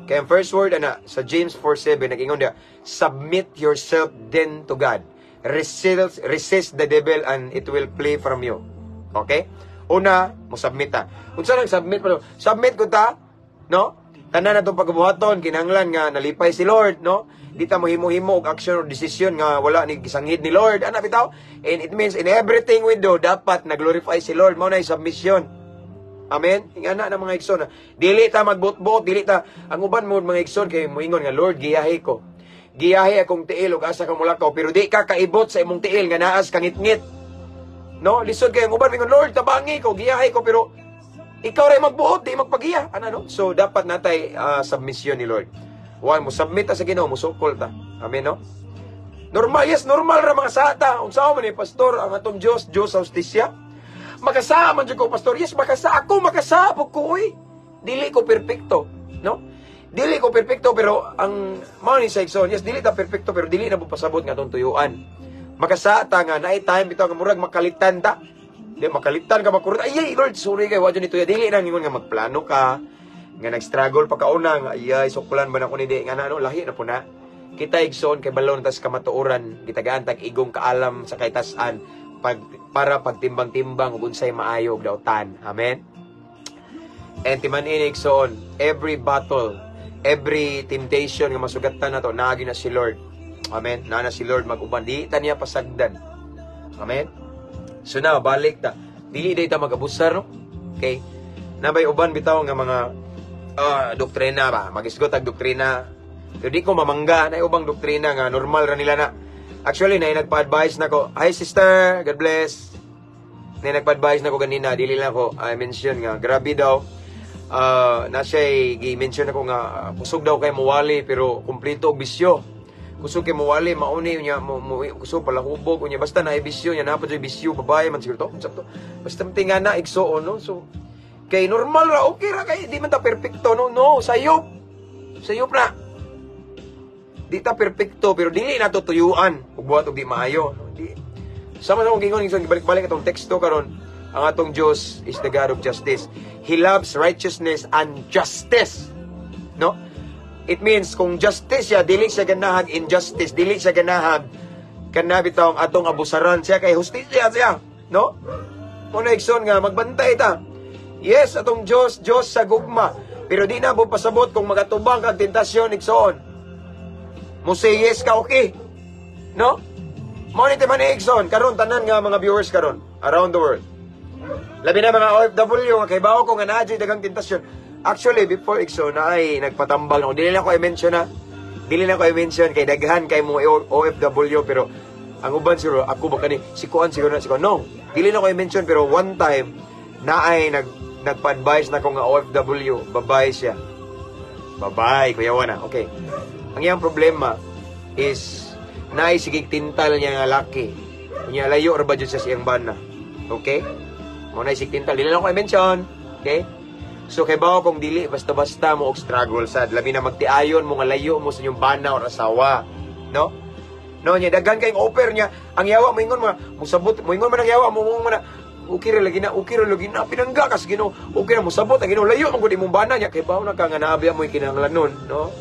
Kaya ang first word ana sa James 4:7, nag-ingon diya, "Submit yourself then to God. Resist the devil and it will flee from you." Okay? Una, mo submit ta. Unsa nang submit pa? Submit ko ta, no? Tanan na itong pagbuhaton, kinahanglan nga nalipay si Lord, no? Di ta mo himo-himo og action or decision nga wala ni gisanghid ni Lord. Ana bitaw? And it means in everything we do, dapat na-glorify si Lord. Mao na submission. Amen? Ingana na, mga igsoon. Dili ta magbot-bot, dili ta ang uban mo, mga igsoon, kay moingon nga, "Lord, giyahe ko. Giyahe akong tiil ug asa ka mulakaw," pero di ka kaibot sa imong tiil nga naas kangitngit. No, lisod kay ang uban mingon, "Lord, tabangi ko, giyahe ko," pero ikaw ray magbuot, di magpagiya. Ano no? So dapat natay submission ni Lord. One, mo submit ta sa Ginoo, mo sukol ta. Amen, no? Normal, yes, normal ra mga sata. Unsa man ni, Pastor, ang atong Dios, Dios sa hustisya. Makasala man jud ko, pastor. Yes, makasala ako, makasala po ko, oy. Dili ko perpekto, no? Dili ko perpekto, pero ang mao ni sa igsoon, yes, dili ta perpekto, pero dili na po pasabot nga atong tuyuan. Makasala ta nga naay time bitaw nga murag makalitan ta. Di makalitan ka, makurot. Ay, ay, Lord, sorry kay wa jud nito. Dili na ingon nga magplano ka nga nag-struggle pa kauna nga ay ay suklan ba na ko ni di nga na ano, lahi na po na. Kita, igsoon, kay balon tas kamatuoran, gitagaan tag igong kaalam sa kaytas-an pag para pagtimbang-timbang ug unsay maayo ug dautan. Amen. And timan-i, igsoon, every battle, every temptation nga masugatan nato, naagi na si Lord. Amen. Naa na si Lord mag-uban. Di ta niya pasagdan. Amen. So now, balik ta. Dili day ta mag-abusar, no? Okay. Nabay uban bitaw nga mga doktrina ba? Magisgot ag doktrina. Pero di ko mamangga na ubang doktrina nga normal ra nila na. Actually, na nagpa-advise na ko. Hi, sister, God bless. Na nagpa-advise na ko ganina, dili lang ko I mention nga grabe daw. Na siya gi-mention ako nga kusog daw kay muwali pero kumpleto og bisyo. Kusog kay muwali mauni niya mo kusog palahubog unya, basta na bisyo niya, naa pa jud bisyo, babae man siguro to, unsa to. Basta tinga na, igsoon, no. So kay normal ra, okay ra kay di man ta perpekto, no. No, sayop. Sayop na. Di ta perpekto pero dili na to tuyuan ug buhat og di maayo. No? Di sama sa akong gingon, igsoon, gibalik-balik atong teksto karon. Ang atong Dios is the God of justice. He loves righteousness and justice. No? It means kung justice siya, dili siya ganahag injustice, dili siya ganahag kana bitaw ang atong abusaran siya kay hustisya siya, no? Muna, igsoon, nga magbantay ta. Yes, atong Dios, Dios sa gugma. Pero di na po pasabot kung magatubang kag tentasyon, igsoon. Mo say yes ka, okay. No? Mao ni man, igsoon, karon tanan nga mga viewers karon around the world. Labi na mga OFW nga kay bawo ko nga naa jud daghang tentasyon. Actually, before, igsoon, na ay nagpatambal ako. Dili na ko i-mention na. Dili na ko i-mention kay daghan kay mo OFW, pero ang uban siguro ako ba kani si kuan siguro na si kuan. No. Dili na ko i-mention, pero one time na ay nagpa-advise na ko nga OFW, babae siya. Babae, kuya na. Okay. Ang iyang problema is naay sige tintal niya nga laki. Unya layo ra ba jud siya sa iyang bana. Okay? Mo na sig tintal. Dili na ko i-mention. Okay? So kay bawo kung dili basta-basta mo og struggle sad, labi na magtiayon mo nga layo mo sa inyong bana or asawa, no? No nya daghan kayong offer niya. Ang yawa moingon mo, musabot, moingon man ang yawa mo mo na okay ra lagi na, okay ra lagi na, pinangga ka sa Ginoo, okay ra musabot ang Ginoo, layo man gud imong bana niya, kay bawo na ka nga naabi mo kinahanglanon, no?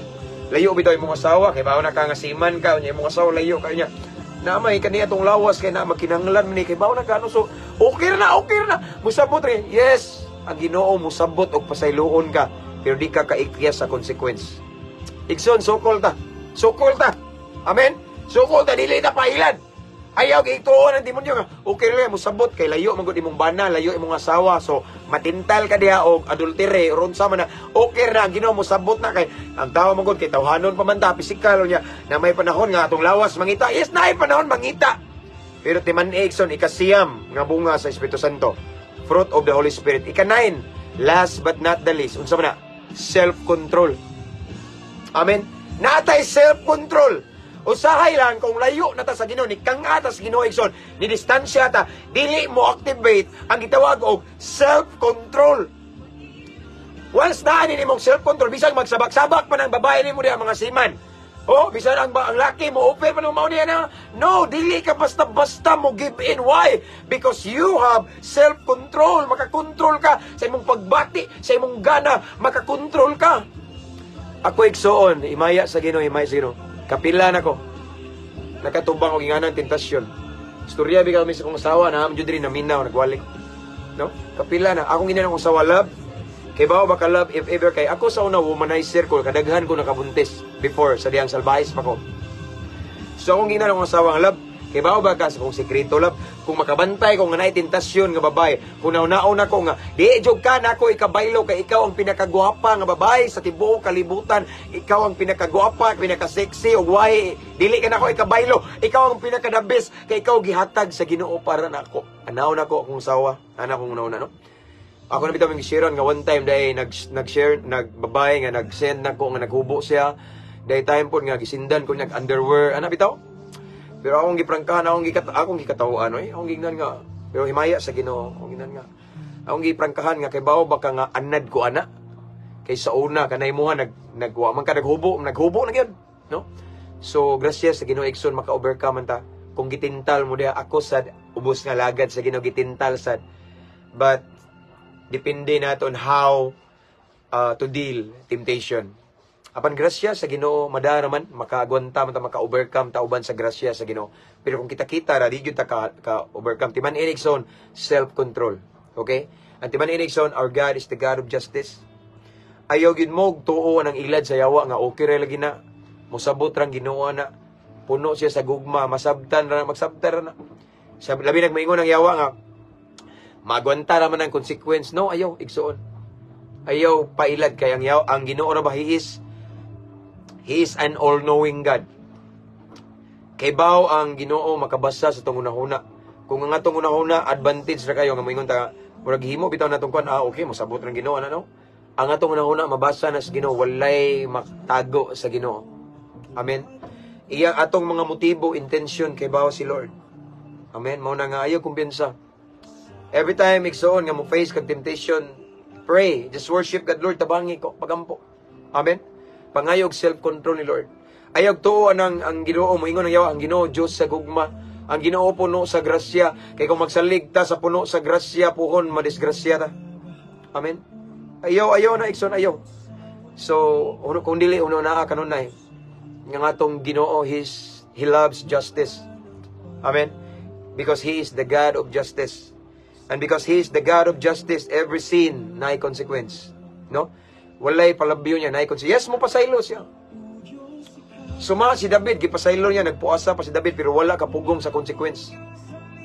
Layo bitaw imong asawa, kay bawo na ka nga seaman ka, unya imong asawa layo kay niya. Na may kaniya tong lawas kay na magkinahanglan man ni, kay bawo na ka, no? So okay ra na, okay ra na. Musabot rin. Yes, ang Ginoo musabot og pasayloon ka, pero di ka kaikyas sa consequence. Igsoon, sukol ta. Sukol ta. Amen? Sukol ta, dili ta pailad. Ayaw gituon ang demonyo nga. Okay ra musabot kay layo man gud imong bana, layo imong asawa. So matintal ka diha og adultery or unsa man na. Okay ra ang Ginoo musabot na kay ang tao man gud kay tawhanon pa man ta, pisikal niya na may panahon nga atong lawas mangita. Yes, naay panahon mangita. Pero timan, igsoon, ikasiyam nga bunga sa Espiritu Santo. Fruit of the Holy Spirit. Ika-9, last but not the least, unsa man na? Self-control. Amen. Natay self-control. Usahay lang kung layo na ta sa Ginoo, ni kang ta sa Ginoo, igsoon, ni distansya ta, dili mo activate ang gitawag og self-control. Once na ani nimong self-control, bisag magsabak-sabak pa ng babae nimo diha, mga seaman. Oh, bisan ang laki mo offer pa ng mao niya na. No, dili ka basta-basta mo give in. Why? Because you have self-control. Makakontrol ka sa imong pagbati, sa imong gana, makakontrol ka. Ako, igsoon, imaya sa Ginoo, imaya sa Ginoo. Kapila na ko. Nakatubang og inganang tentasyon. Istorya bi kami sa kong asawa na jud diri naminaw nagwalik. No? Kapila na. Akong ina akong asawa, "Love. Kay bawo ba ka, love, if ever," kay ako sa una womanizer ko, kadaghan ko nakabuntis before sa diyang salbahis pa ko. So akong gina akong asawa nga, "Love, kay bawo ba ka sa kong sekreto, love, kung makabantay ko nga naay tentasyon nga babae, kung nauna-una ko nga di jud ka nako ikabaylo kay ikaw ang pinakagwapa nga babae sa tibuok kalibutan, ikaw ang pinakagwapa, pinaka-sexy ug why dili ka nako ikabaylo, ikaw ang pinaka-the best kay ikaw gihatag sa Ginoo para nako." Anaw nako akong asawa, ana akong una, no? Ako na bitaw ming share nga one time dahil nag-share nagbabae nga nag-send nako nga naghubo siya. Dahil time po nga gisindan ko nag underwear ana bitaw. Pero akong giprangkahan, akong gikatawaan oy, akong gingnan nga Pero himaya sa Ginoo, og ginan nga. Akong giprangkahan nga kay bawo baka nga anad ko ana. Kay sa una kanay mo nag nagwa man ka naghubo, naghubo na gyud, no? So grasya sa Ginoo, igsoon, maka-overcome man ta. Kung gitintal mo diha, ako sad ubos nga lagad sa Ginoo gitintal sad. But depende naton how to deal temptation. Apan grasya sa Ginoo, madara man makaagwanta man ta, maka-overcome ta uban sa grasya sa Ginoo. Pero kung kita-kita ra, di gyud ta ka overcome. Timan-i, igsoon, self-control. Okay? Ang timan-i, igsoon, our God is the God of justice. Ayaw gyud mo og tuo ang ilad sa yawa nga okay ra lagi na. Mosabot rang Ginoo na. Puno siya sa gugma, masabtan ra, magsabtan ra na. Sa labi nagmaingon ang yawa nga magwanta ra man ang consequence. No, ayaw, igsoon. Ayaw pailad kay ang yaw, ang Ginoo ra ba, he is an all-knowing God. Kay baw ang Ginoo makabasa sa atong hunahuna. Kung ang atong hunahuna advantage ra kayo nga moingon ta murag himo bitaw natong kuan, ah, okay, mosabot rang Ginoo ano, no? Ang atong hunahuna mabasa na sa Ginoo, walay maktago sa Ginoo. Amen. Iyang atong mga motibo, intention, kay baw si Lord. Amen. Mao na nga ayaw kumpiyansa. Every time, igsoon, nga mo face kag temptation, pray, just worship God. "Lord, tabangi ko, pagampo." Amen. Pangayog self-control ni Lord. Ayaw tuo ang Ginoo, moingon ang yawa, ang Ginoo Dios sa gugma. Ang Ginoo puno sa grasya. Kay kung magsalig ta sa puno sa grasya, puhon madisgrasya ta. Amen. Ayaw, ayaw na, igsoon, ayaw. So, uno, kung dili uno naa kanunay nga atong Ginoo, he loves justice. Amen. Because he is the God of justice. And because he is the God of justice, every sin naay consequence. No? Walay palabyo niya, naay consequence. Yes, mo pasaylo siya. Suma si David, gipasaylo niya, nagpuasa pa si David, pero wala kapugong sa consequence.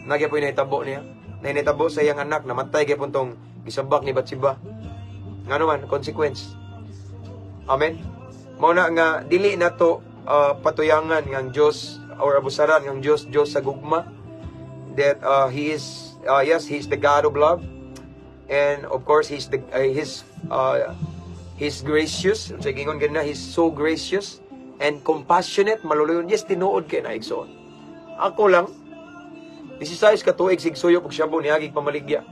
Nagya po nahitabo niya. Nahitabo sa iyang anak, namatay gyapon tong gisabak ni Bathsheba. Nga naman, consequence. Amen. Mao na nga dili nato patuyangan nga ang Dios or abusaran nga ang Dios Dios sa gugma, that he is yes, he is the God of love and of course he's gracious. Sa gingon ganina, he's so gracious and compassionate, maluluyon. Yes, tinuod kay na, igsoon. Ako lang, 16 ka tuig sig suyop og shabu, niagig pamaligya.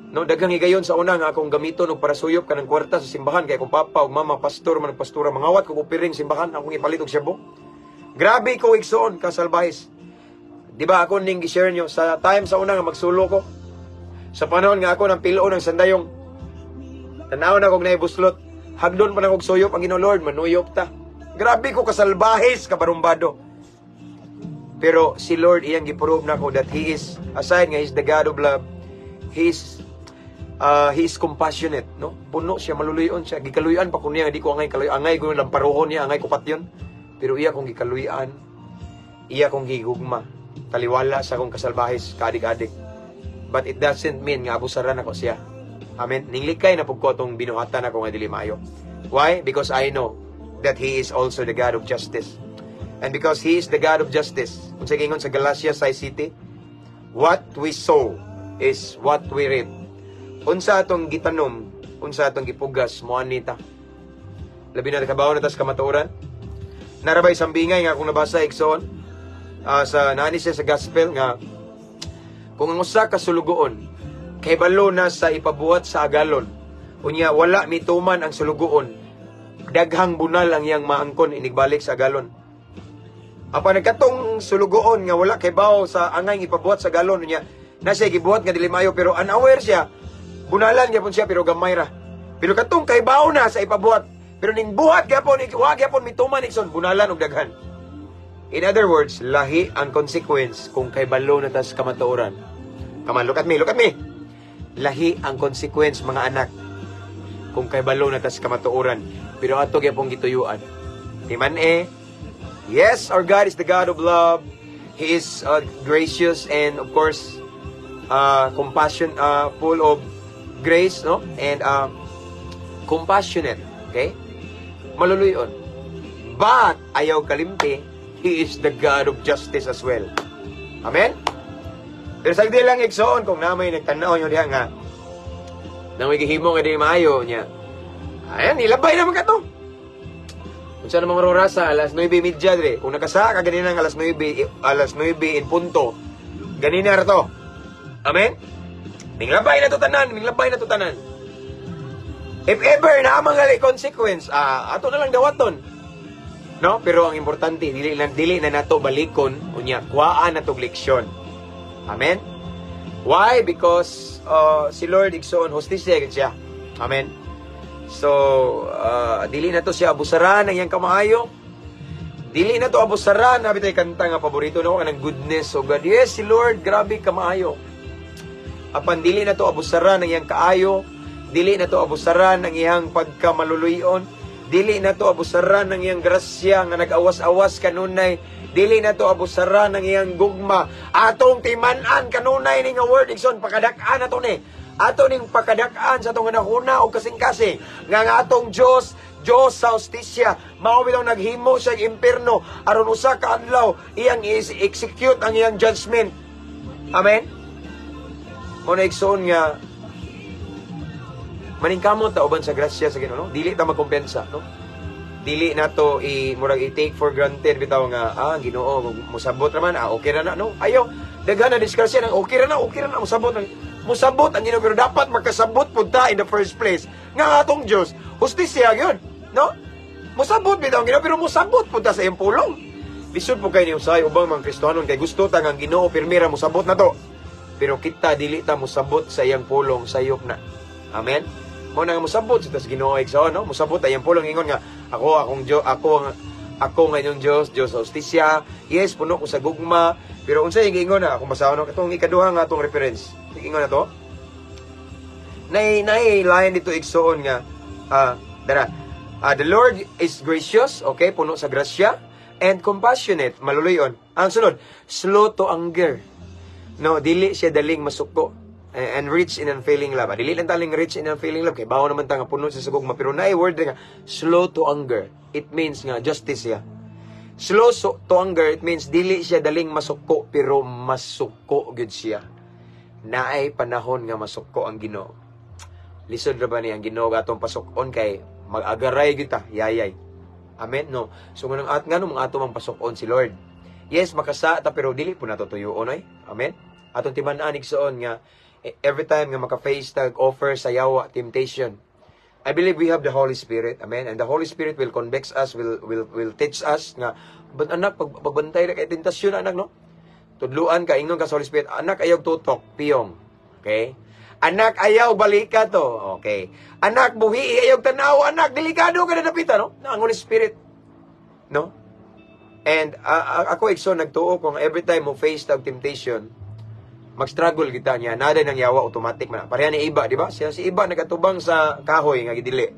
No, daghang higayon sa una nga akong gamiton og para suyop kanang kwarta sa simbahan kay akong papa ug mama pastor man ug pastora, mangawat kog opiring simbahan, akong ipalit og shabu. Grabe ko, igsoon, kasalbahis. Di ba ako ning gi-share nyo sa time sa una nga magsulo ko? Sa panahon nga ako nang pilo ng sandayong. Tanaw na kog naibuslot. Hagdon pa na kog suyop ang Ginoo, "Lord, manuyop ta." Grabe ko kasalbahis, kabarumbado. Pero si Lord, iyang giprove na ko that He is, aside nga He is the God of love, He is compassionate, no? Puno siya, maluluyon siya. Gikaluyan pa ko niya, di ko angay kaluyan. Angay ko yung lamparohon niya, angay ko patyon. Pero iya kong gikaluyan, iya kong gigugma. Taliwala sa akong kasalbahis, kaadik-adik. But it doesn't mean nga abusaran ako siya. Amen. Ninglikay na pug ko atong binuhatan ako nga dili maayo. Why? Because I know that He is also the God of justice. And because He is the God of justice, kung sa gingon sa Galatia 6 City, what we sow is what we reap. Unsa atong gitanom, unsa atong gipugas, mo ani ta. Labi na kabaw na tas kamatuoran. Narabay sambingay nga akong nabasa, igsoon, sa nani siya sa gospel nga kung ang usa ka sulugoon kay balo na sa ipabuhat sa agalon, unya wala mituman ang sulugoon, daghang bunal ang iyang maangkon inigbalik sa agalon. Apan nagkatong sulugoon nga wala kay bawo sa angay ipabuhat sa agalon, unya na siya gibuhat nga dili maayo pero unaware siya, bunalan gyapon siya pero gamay ra. Pero katong kay bawo na sa ipabuhat pero ning buhat gyapon, wa gyapon mituman, igsoon, bunalan og daghan. In other words, lahi ang consequence kung kay balo na tas kamatuoran. Come on, look at me, look at me. Lahi ang consequence, mga anak, kung kay balo na tas kamatuoran. Pero ato gyapon gituyuan. Timan eh, yes, our God is the God of love. He is gracious and of course, compassion, full of grace, no? And compassionate, okay? Maluluyon. But, ayaw kalimti, He is the God of justice as well. Amen? Pero sagdi lang, igsoon, kung namay nagtanaw nyo diha nga, nang may gihimo nga di maayo niya. Ayan, nilabay naman ka to. Kung saan naman marorasa, alas 9:30 dre. Kung nakasa ka ganina ng alas 9, alas 9 in punto, ganina ra to. Amen? Minglabay na to tanan, minglabay na to tanan. If ever na mga consequence, ato na lang dawaton. No? Pero ang importante, dili na nato balikon, unya kuhaan na tog leksyon. Amen? Why? Because si Lord, igsoon, hustisya gid siya. Amen. So, dili na to siya abusaran ang iyang kamaayo. Dili na to abusaran. Naa bitay kanta nga paborito no kanang goodness of God. Yes, si Lord, grabe kamaayo. Apan dili na to abusaran ang iyang kaayo. Dili na to abusaran ang iyang pagkamaluluyon. Dili na to abusaran ang iyang grasya nga nag-awas-awas kanunay. Dili na to abusaran ang iyang gugma. Atong timan-an kanunay ni nga word, igsoon, pakadak-an ato ni. Ato ning pakadak-an sa atong hunahuna o kasing-kasing nga ang atong Dios, Dios sa hustisya. Mao bitaw naghimo siya og impierno aron usa ka adlaw iyang i-execute ang iyang judgment. Amen. Mao na, igsoon, nga maningkamot ta uban sa grasya sa Ginoo, no? Dili ta magkumpiyansa, no? Dili nato i murag i-take for granted bitaw nga ang Ginoo musabot raman, okay ra na, no? Ayo, daghan na disgrasya nang okay ra na, okay ra na, musabot ang musabot ang Ginoo, pero dapat makasabot pud ta in the first place nga ang atong Dios hustisya gyud, no? Musabot bitaw ang Ginoo, pero musabot pud ta sa iyang pulong. Lisod po kay ni usahay ubang mga Kristohanon kay gusto ta nga ang Ginoo pirmi ra musabot na to. Pero kita, dili ta musabot sa iyang pulong, sayop na. Amen. Mo na nga musabot sa tas Ginoo, igsoon, no? Musabot ay iyang pulong, ingon nga ako akong Dios, ako nga inyong Dios, Dios sa hustisya. Yes, puno ko sa gugma. Pero unsa yung giingon na akong basahon, no? Katong ikaduha nga atong reference. Ingon na to. Nay line dito, igsoon, nga dara. The Lord is gracious, okay, puno sa grasya and compassionate, maluluyon. Ang sunod, slow to anger. No, dili siya daling masuko and rich in unfailing love. Dili lang taling rich in unfailing love kay bawo naman ta nga puno sa gugma, pero naay word nga slow to anger. It means nga justice siya. Slow to anger, it means dili siya daling masuko, pero masuko gyud siya. Naay panahon nga masuko ang Ginoo. Lisod ra ba ni ang Ginoo atong pasuk-on kay mag-agaray gyud ta, yayay. Amen, no? So nganong at ngano mga ato mang pasuk-on si Lord? Yes, makasa ta, pero dili po nato tuyuon oy. Amen. Atong timan-an, igsoon, nga every time nga maka-face tag offer sa yawa, temptation. I believe we have the Holy Spirit. Amen. And the Holy Spirit will convict us, will teach us nga but anak, pag pagbantay ra kay tentasyon, anak, no? Tudluan ka, ingon ka sa Holy Spirit, "Anak, ayaw tutok, piyong." Okay? "Anak, ayaw balika to." Okay. "Anak, buhi, ayaw tanaw, anak, delikado ka na dapita," no? Na ang Holy Spirit. No? And ako, igsoon, nagtuo kung every time mo face tag temptation, mag-struggle kita niya, nada nang yawa, automatic man. Pareha ni Iba, di ba? Siya si Iba nagatubang sa kahoy nga gidili.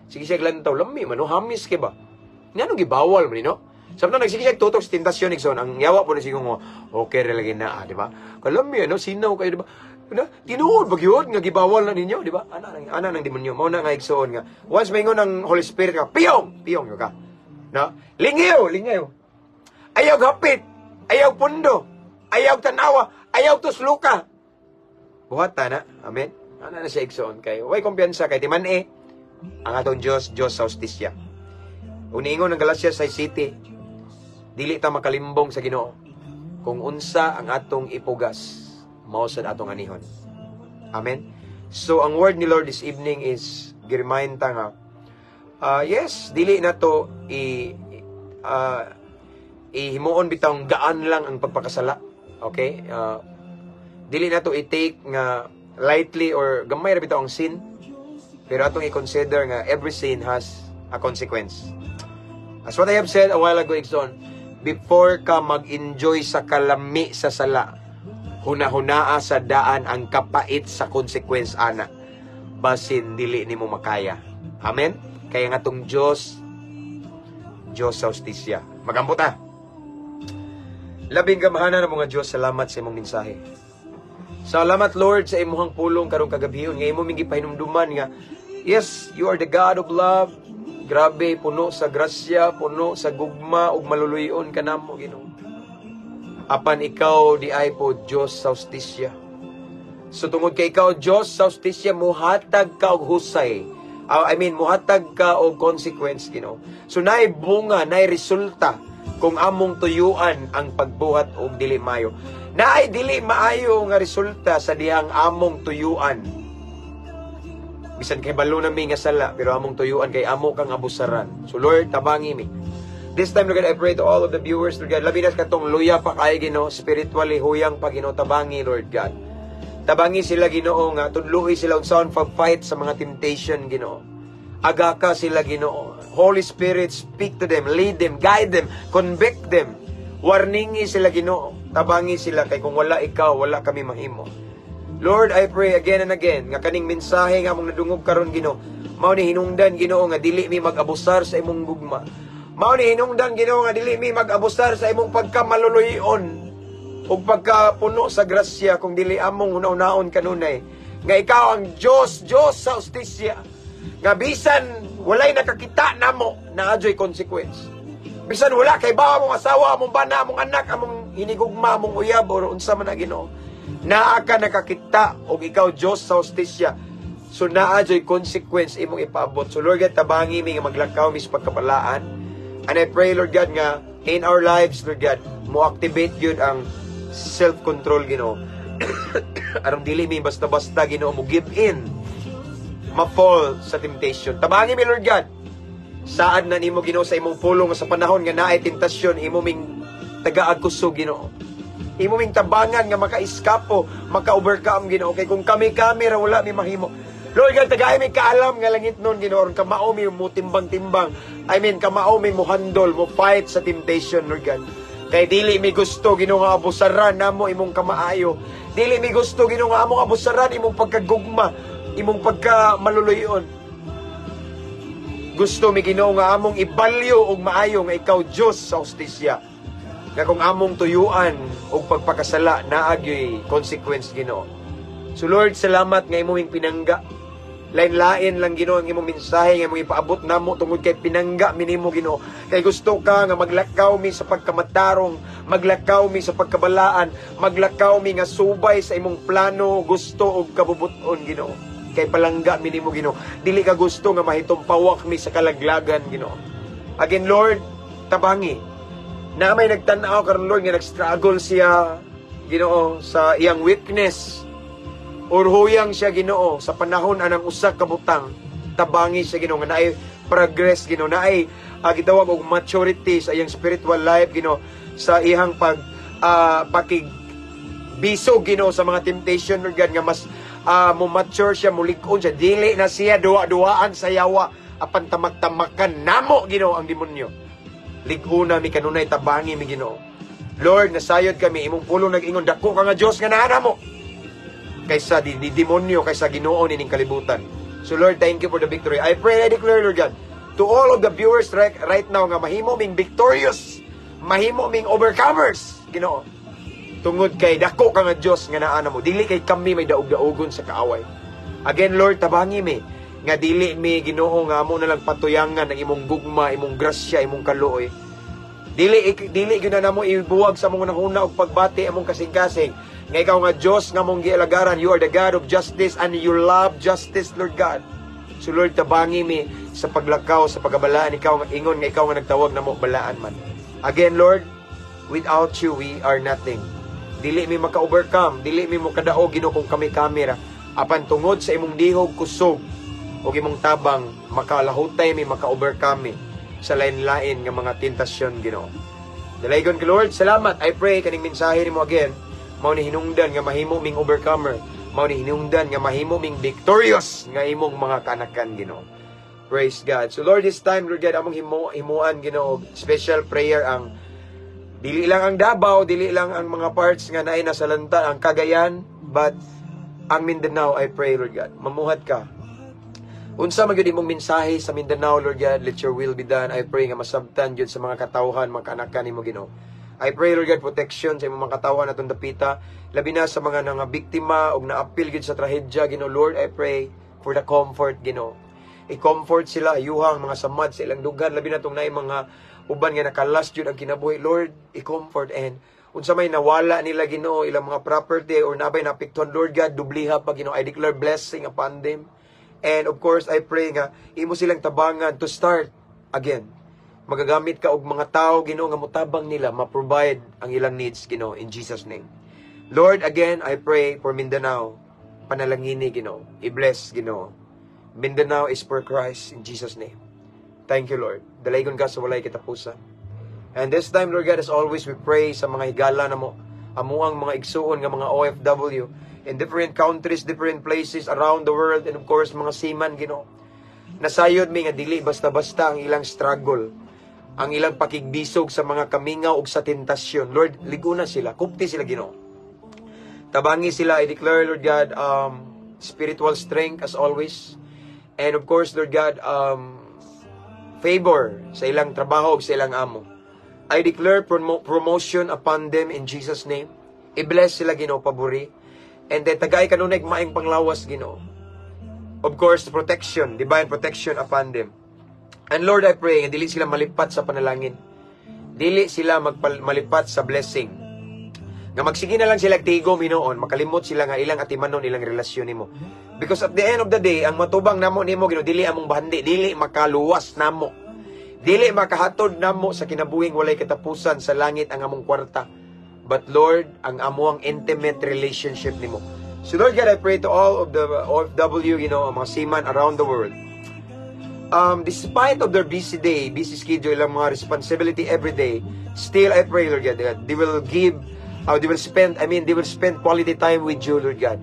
Sige siya lantaw, lami man, no? Hamis kay ba? Ngano gibawal man ni, no? Samtang nagsige siya tutok sa tentasyon, igsoon, ang yawa po na siguro mo, okay ra lagi na, di ba? Kalami, ano, sinaw kayo, di ba? Na, tinuod ba gyud nga gibawal na ninyo, di ba? Ana ng demonyo. Mao na nga, igsoon, nga once maingon ang Holy Spirit nga piyong, piyong yo ka. No? Lingiw, lingiw. Ayaw hapit, ayaw pundo, ayaw tanawa, ayaw tusluka. Buhat na, amen. Ana na siya, igsoon, kay way kumpiyansa kay timan eh. Ang atong Dios, Dios sa hustisya. Uniingon ng Galatia 6:7, dili ta makalimbong sa Ginoo. Kung unsa ang atong ipugas, mao sad atong anihon. Amen. So ang word ni Lord this evening is gi-remind ta nga yes, dili na to i ihimuon bitawng gaan lang ang pagpakasala. Okay? Dili na to i-take nga lightly or gamay ra bitaw ang sin. Pero atong i-consider nga every sin has a consequence. As what I have said a while ago, igsoon, before ka mag-enjoy sa kalami sa sala, huna-hunaa sa daan ang kapait sa consequence ana. Basin dili nimo makaya. Amen? Kaya nga tong Diyos, Diyos sa hustisya. Magampo ta. Labing gamhanan na mga Diyos, salamat sa imong mensahe. Salamat, Lord, sa imong pulong karong kagabhion nga imo ming gipahinumduman nga yes, you are the God of love. Grabe, puno sa grasya, puno sa gugma ug maluluyon ka namo, Ginoo. Apan ikaw di ay po Dios sa hustisya. So tungod kay ikaw Dios sa hustisya, muhatag ka og husay. I mean, muhatag ka og consequence, Ginoo. So naay bunga, naay resulta kung among tuyuan ang pagbuhat og dili mayo. Naay dili maayo nga resulta sa dihang among tuyuan. Bisan kay balo na mi nga sala, pero among tuyuan kay amo kang abusaran. So Lord, tabangi mi. This time, Lord God, I pray to all of the viewers, Lord God, labi na katong luya pa kay, Ginoo, spiritually huyang pa, Ginoo, tabangi, Lord God. Tabangi sila, Ginoo, nga tudluhi sila unsaon pag-fight sa mga temptation, Ginoo. Agaka sila, Ginoo. Holy Spirit, speak to them, lead them, guide them, convict them. Warningi sila, Ginoo. Tabangi sila kay kung wala ikaw, wala kami mahimo. Lord, I pray again and again nga kaning mensahe nga among nadungog karon, Ginoo, mao ni hinungdan, Ginoo, nga dili mi mag-abusar sa imong gugma. Mao ni hinungdan, Ginoo, nga dili mi mag-abusar sa imong pagkamaluluyon ug pagkapuno sa grasya kung dili among hunahunaon kanunay nga ikaw ang Dios, Dios sa hustisya. Nga bisan walay nakakita namo, naa joy consequence. Bisan wala kay bawa among asawa, among bana, among anak, among hinigugma, among uyab or unsa man na, Ginoo. Naa ka nakakita og ikaw Dios sa hustisya. So naa joy consequence imong ipaabot. So Lord God, tabangi mi nga maglakaw mi sa pagkabalaan. And I pray, Lord God, nga in our lives, Lord God, mo activate gyud ang self-control, Ginoo. Aron dili mi basta-basta, Ginoo, mo give in, ma-fall sa temptation. Tabangi mi, Lord God. Saad na nimo, Ginoo, sa imong pulong nga sa panahon nga naay tentasyon, imo ming tagaag kusog, Ginoo. Imo ming tabangan nga maka-eskapo, maka-overcome, Ginoo, kay kung kami-kami ra, wala mi mahimo. Lord God, tagay mi kaalam nga langit nun, Ginoo, aron kamao mi mo timbang-timbang. I mean, kamao mi mo handle, mo fight sa temptation, Lord God. Kay dili mi gusto, Ginoo, nga abusaran namo imong kamaayo. Dili mi gusto, Ginoo, nga among abusaran imong pagkagugma, imong pagkamaluluyon. Gusto mi, Ginoo, nga among ibalyo og maayo nga ikaw Dios sa hustisya. Nga kung among tuyuan og pagpakasala, naa gyoy consequence, Ginoo. So Lord, salamat nga imong pinangga. Lain-lain lang, Ginoo, ang imong mensahe nga imong ipaabot namo tungod kay pinangga mi nimo, Ginoo. Kay gusto ka nga maglakaw mi sa pagkamatarong, maglakaw mi sa pagkabalaan, maglakaw mi nga subay sa imong plano, gusto ug kabubuton, Ginoo. Kay palangga mi nimo, Ginoo. Dili ka gusto nga mahitumpawak mi sa kalaglagan, Ginoo. Again, Lord, tabangi. Na may nagtan-aw karon, Lord, nga nag-struggle siya, Ginoo, sa iyang weakness or huyang siya, Ginoo, sa panahon anang usa ka butang. Tabangi siya, Ginoo, nga naay progress, Ginoo, naay gitawag og maturity sa iyang spiritual life, Ginoo, sa iyang pag pakig bisog, Ginoo, sa mga temptation, Lord God, nga mas mo mature siya, mulig-on siya, dili na siya duwa-duwaan sa yawa apan tamak-tamakan namo, Ginoo, ang demonyo. Lig-una mi kanunay, tabangi mi, Ginoo. Lord, nasayod kami, imong pulong nag-ingon dako ka nga Dios nga naa namo kaysa di demonyo, kaysa Ginoo nining kalibutan. So Lord, thank you for the victory. I pray and I declare, Lord God, to all of the viewers right now nga mahimo ming victorious, mahimo ming overcomers, Ginoo. Tungod kay dako ka nga Dios nga naa namo. Dili kay kami may daog-daogon sa kaaway. Again, Lord, tabangi mi nga dili mi, Ginoo, nga amo na lang patuyangan ang imong gugma, imong grasya, imong kaluoy. Dili dili gyud na namo ibuwag sa among hunahuna og pagbati among kasing-kasing nga ikaw nga Dios nga among gialagaran, you are the God of justice and you love justice, Lord God. So Lord, tabangi mi sa paglakaw sa pagkabalaan. Ikaw nga ingon nga ikaw nga nagtawag namo, balaan man. Again, Lord, without you we are nothing. Dili mi maka-overcome, dili mi mokadaog, Ginoo, kung kami kamera. Apan tungod sa imong dihog kusog ug imong tabang, makalahutay mi, maka-overcome mi sa lain-lain nga mga tentasyon, Ginoo. Dalaygon ka, Lord, salamat. I pray kaning mensahe nimo again mao ni hinungdan nga mahimo ming overcomer, mao ni hinungdan nga mahimo ming victorious nga imong mga kanakan, Ginoo. Praise God. So Lord, this time, Lord God, among himuan, Ginoo, special prayer ang dili lang ang Davao, dili lang ang mga parts nga naay nasalanta, ang Cagayan, but ang Mindanao. I pray, Lord God, mamuhat ka. Unsa man gyud imong mensahe sa Mindanao, Lord God, let your will be done. I pray nga masabtan gyud sa mga katawhan, mga kanakan nimo, Ginoo. I pray, Lord God, protection sa imong mga katawhan atong dapita, labi na sa mga nga biktima og naapil gyud sa trahedya, Ginoo. Lord, I pray for the comfort, Ginoo. I-comfort sila, ayuhang mga samad sa ilang dughan, labi na tong naay mga uban nga nakalas jud ang kinabuhi. Lord, i-comfort and unsa may nawala nila, Ginoo, ilang mga property or nabay naapektuhan, Lord God, dubliha pa, Ginoo. I declare blessing upon them. And of course, I pray nga imo silang tabangan to start again. Magagamit ka og mga tao, Ginoo, nga motabang nila, ma-provide ang ilang needs, Ginoo, in Jesus' name. Lord, again, I pray for Mindanao. Panalangini, Ginoo. I-bless, Ginoo. Mindanao is for Christ in Jesus' name. Thank you, Lord. Dalaygon ka sa walay katapusan. And this time, Lord God, as always, we pray sa mga higala namo, amuang mga igsuon nga mga OFW in different countries, different places around the world, and of course, mga seaman, Ginoo. Nasayod mi nga dili basta-basta ang ilang struggle, ang ilang pakigbisog sa mga kamingaw ug sa tentasyon. Lord, lig-ona sila, kupti sila, Ginoo. Tabangi sila, I declare, Lord God, spiritual strength as always. And of course, Lord God, favor sa ilang trabaho ug sa ilang amo. I declare promotion upon them in Jesus' name. I-bless sila, Ginoo, pabori. And then tagay kanunay maayong panglawas, Ginoo. Of course, protection, divine protection upon them. And Lord, I pray nga dili sila malipat sa panalangin. Dili sila malipat sa blessing. Nga magsige na lang sila tigom hinuon, makalimot sila nga ilang atimanon ilang relasyon nimo. Because at the end of the day, ang matubang namo nimo, Ginoo, dili among bahandi, dili makaluwas namo. Dili makahatod namo sa kinabuhing walay katapusan sa langit ang among kwarta. But Lord, ang amoang intimate relationship nimo. So Lord God, I pray to all of the OFW, ang mga seaman around the world. Despite of their busy day, busy schedule, ilang mga responsibility every day, still I pray, Lord God, that they will give, they will spend, I mean, they will spend quality time with you, Lord God.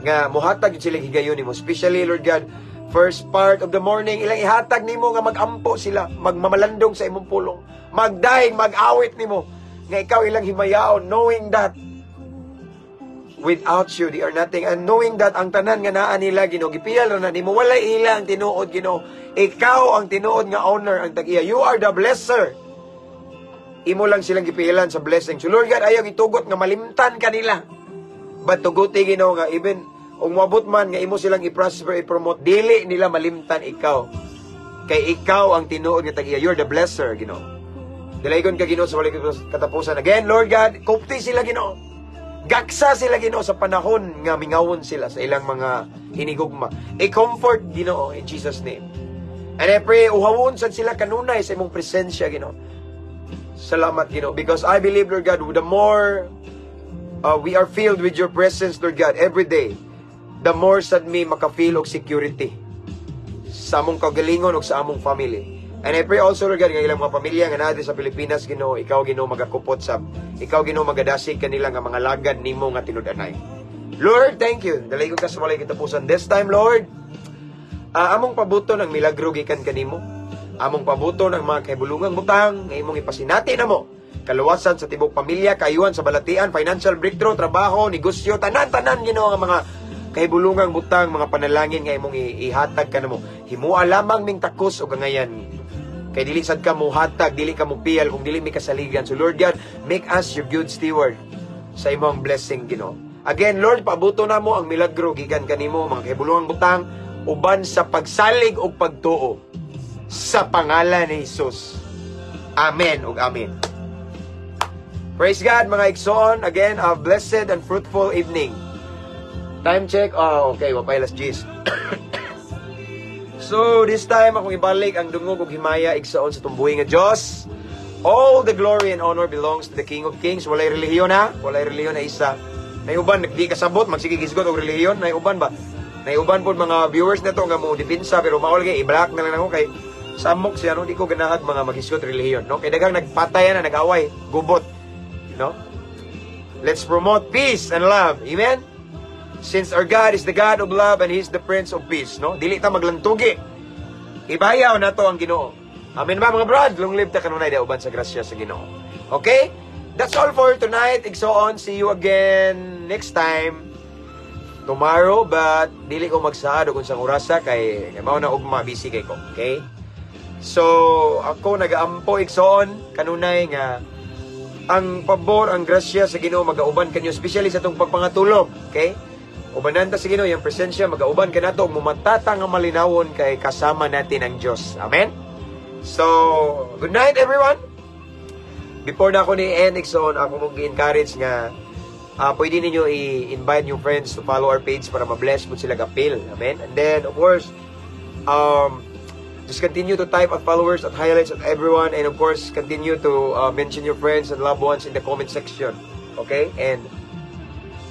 Nga, muhatag yun sila higayon nimo. Especially, Lord God, first part of the morning, ilang ihatag nimo nga magampo sila, magmamalandong sa imong pulong, magdahig, mag-awit nimo, nga ikaw ilang himayaon, knowing that without you, they are nothing. And knowing that ang tanan nga naa nila, Ginoo, gipiyal ra na nimo, walay ila ang tinuod, Ginoo. Ikaw ang tinuod nga owner, ang tag-iya. You are the blesser. Imo lang silang gipilan sa blessing. So Lord God, ayaw itugot nga malimtan kanila. But tuguti, Ginoo, nga even ug moabot man nga imo silang i-prosper, i-promote, dili nila malimtan ikaw. Kay ikaw ang tinuod nga tag-iya. You're the blesser, Ginoo. Dalaygon ka, Ginoo, sa walay katapusan. Again, Lord God, kupti sila, Ginoo. Gaksa sila, Ginoo, sa panahon nga mingawon sila sa ilang mga hinigugma. I-comfort, Ginoo, in Jesus' name. And I pray, uhawon sad sila kanunay sa imong presensya, Ginoo. Salamat, Ginoo. Because I believe, Lord God, the more we are filled with your presence, Lord God, every day, the more sad mi maka-feel og security sa among kagalingon ug sa among family. And I pray also, Lord God, nga ilang mga pamilya nga naa sa Pilipinas, Ginoo, ikaw, Ginoo, magakupot sa ikaw, Ginoo, magadasig kanila nga mga lagad nimo nga tinud-anay. Lord, thank you. Dalaygon ka sa walay katapusan. This time, Lord, among pabuton ang milagro gikan kanimo. Among pabuton ang mga kahibulungang butang nga imong ipasinati namo. Kaluwasan sa tibok pamilya, kaayuhan sa balatian, financial breakthrough, trabaho, negosyo, tanan-tanan, Ginoo, nga mga kahibulungang butang, mga panalangin nga imong ihatag kanamo. Himua lamang ming takos og angayan. Kay dili sad ka muhatag, dili ka mupiyal kung dili mi kasaligan. So Lord God, make us your good steward sa imong blessing, Ginoo. Again, Lord, pabuto namo ang milagro gikan kanimo, mga kahibulungang butang uban sa pagsalig ug pagtuo sa pangalan ni Jesus. Amen ug amen. Praise God, mga igsoon. Again, a blessed and fruitful evening. Time check. Oh, okay, wa pa alas 10. So, this time, akong ibalik ang dungog ug himaya, igsoon, sa tumbuhi nga Dios. All the glory and honor belongs to the King of Kings. Walay relihiyon ha. Walay relihiyon na isa. Nay uban di kasabot magsige gisgot og relihiyon, nay uban ba? Nay uban pod mga viewers nato nga mo depensa pero mao lagi i-block na lang ako kay samok siya, no? Di ko ganahag mga maghisgot relihiyon, no? Kay daghang nagpatayan na nag-away, gubot, no? Let's promote peace and love. Amen. Since our God is the God of love and He is the Prince of Peace, no? Dili ta maglantugi. Ibayaw nato ang Ginoo. Amen ba, mga brad? Long live ta kanunay da uban sa grasya sa Ginoo. Okay? That's all for tonight. Igsoon, see you again next time. Tomorrow, but dili ko magsaad og unsang orasa kay mao na ugma, busy kay ko. Okay? So, ako nagaampo, igsoon, kanunay nga ang pabor, ang grasya sa Ginoo magauban kanyo, especially sa atong pagpangatulog, okay? Ubanan ta sa Ginoo, yung presensya magauban kanato ug mumatata nga malinawon kay kasama natin ang Dios. Amen. So, good night, everyone. Before na ako ni end, igsoon, ako mong gi-encourage nga pwede ninyo i-invite yung friends to follow our page para ma-bless po sila gapil. Amen. And then, of course, just continue to type at followers, at highlights, at everyone, and of course, continue to mention your friends and loved ones in the comment section. Okay? And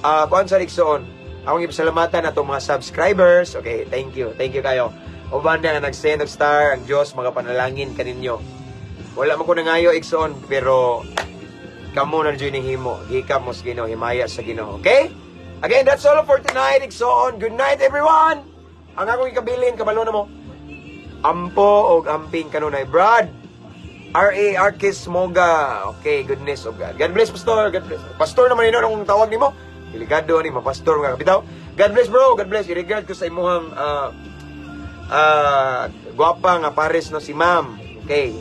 Kuan sa igsoon. Akong ipasalamatan atong mga subscribers. Okay, thank you. Thank you kayo. Uban na nga nag-send og star, ang Diyos magapanalangin kaninyo. Wala man ko nangayo, igsoon, pero kamo na jud himo. Gikap mo sa Ginoo, himaya sa Ginoo. Okay? Again, that's all for tonight, igsoon. Good night, everyone. Ang akong ikabilin, kabalo na mo. Ampo og amping kanunay. Brad, R.A. Arquis Moga. Okay, goodness of God. God bless, Pastor. God bless. Pastor naman yun ang tawag nimo. Delikado ni mapastor, mga kapitaw. God bless, bro. God bless. I-regard ko sa imuhang gwapa nga pares, no, si Ma'am. Okay.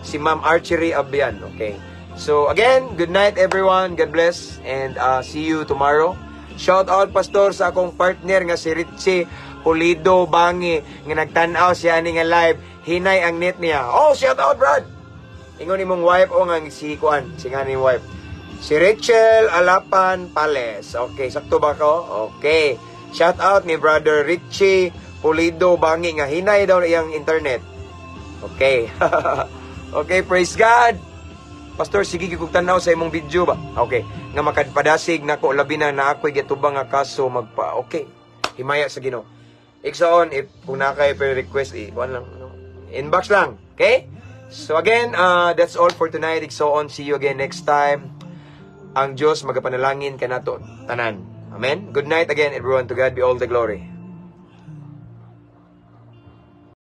Si Ma'am Archery Abian. Okay. So again, good night, everyone. God bless and see you tomorrow. Shout out, Pastor, sa akong partner nga si Richie Pulido Bangi nga nagtan-aw siya ani nga live. Hinay ang net niya. Oh, shout out, Brad. Ingon imong wife o nga si kuan, si nga ni wife. Si Rachel Alapan Pales. Okay, sakto ba ko? Okay. Shout out ni Brother Richie Pulido Bangi nga hinay daw iyang internet. Okay. Okay, praise God. Pastor, sige kog tan-aw sa imong video ba? Okay. Nga makadpadasig nako labi na na ako'y gitubang nga kaso magpa. Okay. Himaya sa Ginoo. Igsoon, if kung naa kay per request, eh, kuan lang, no? Inbox lang. Okay? So again, that's all for tonight. Igsoon, see you again next time. Ang Diyos magapanalangin kanato tanan. Amen. Good night again, everyone. To God be all the glory.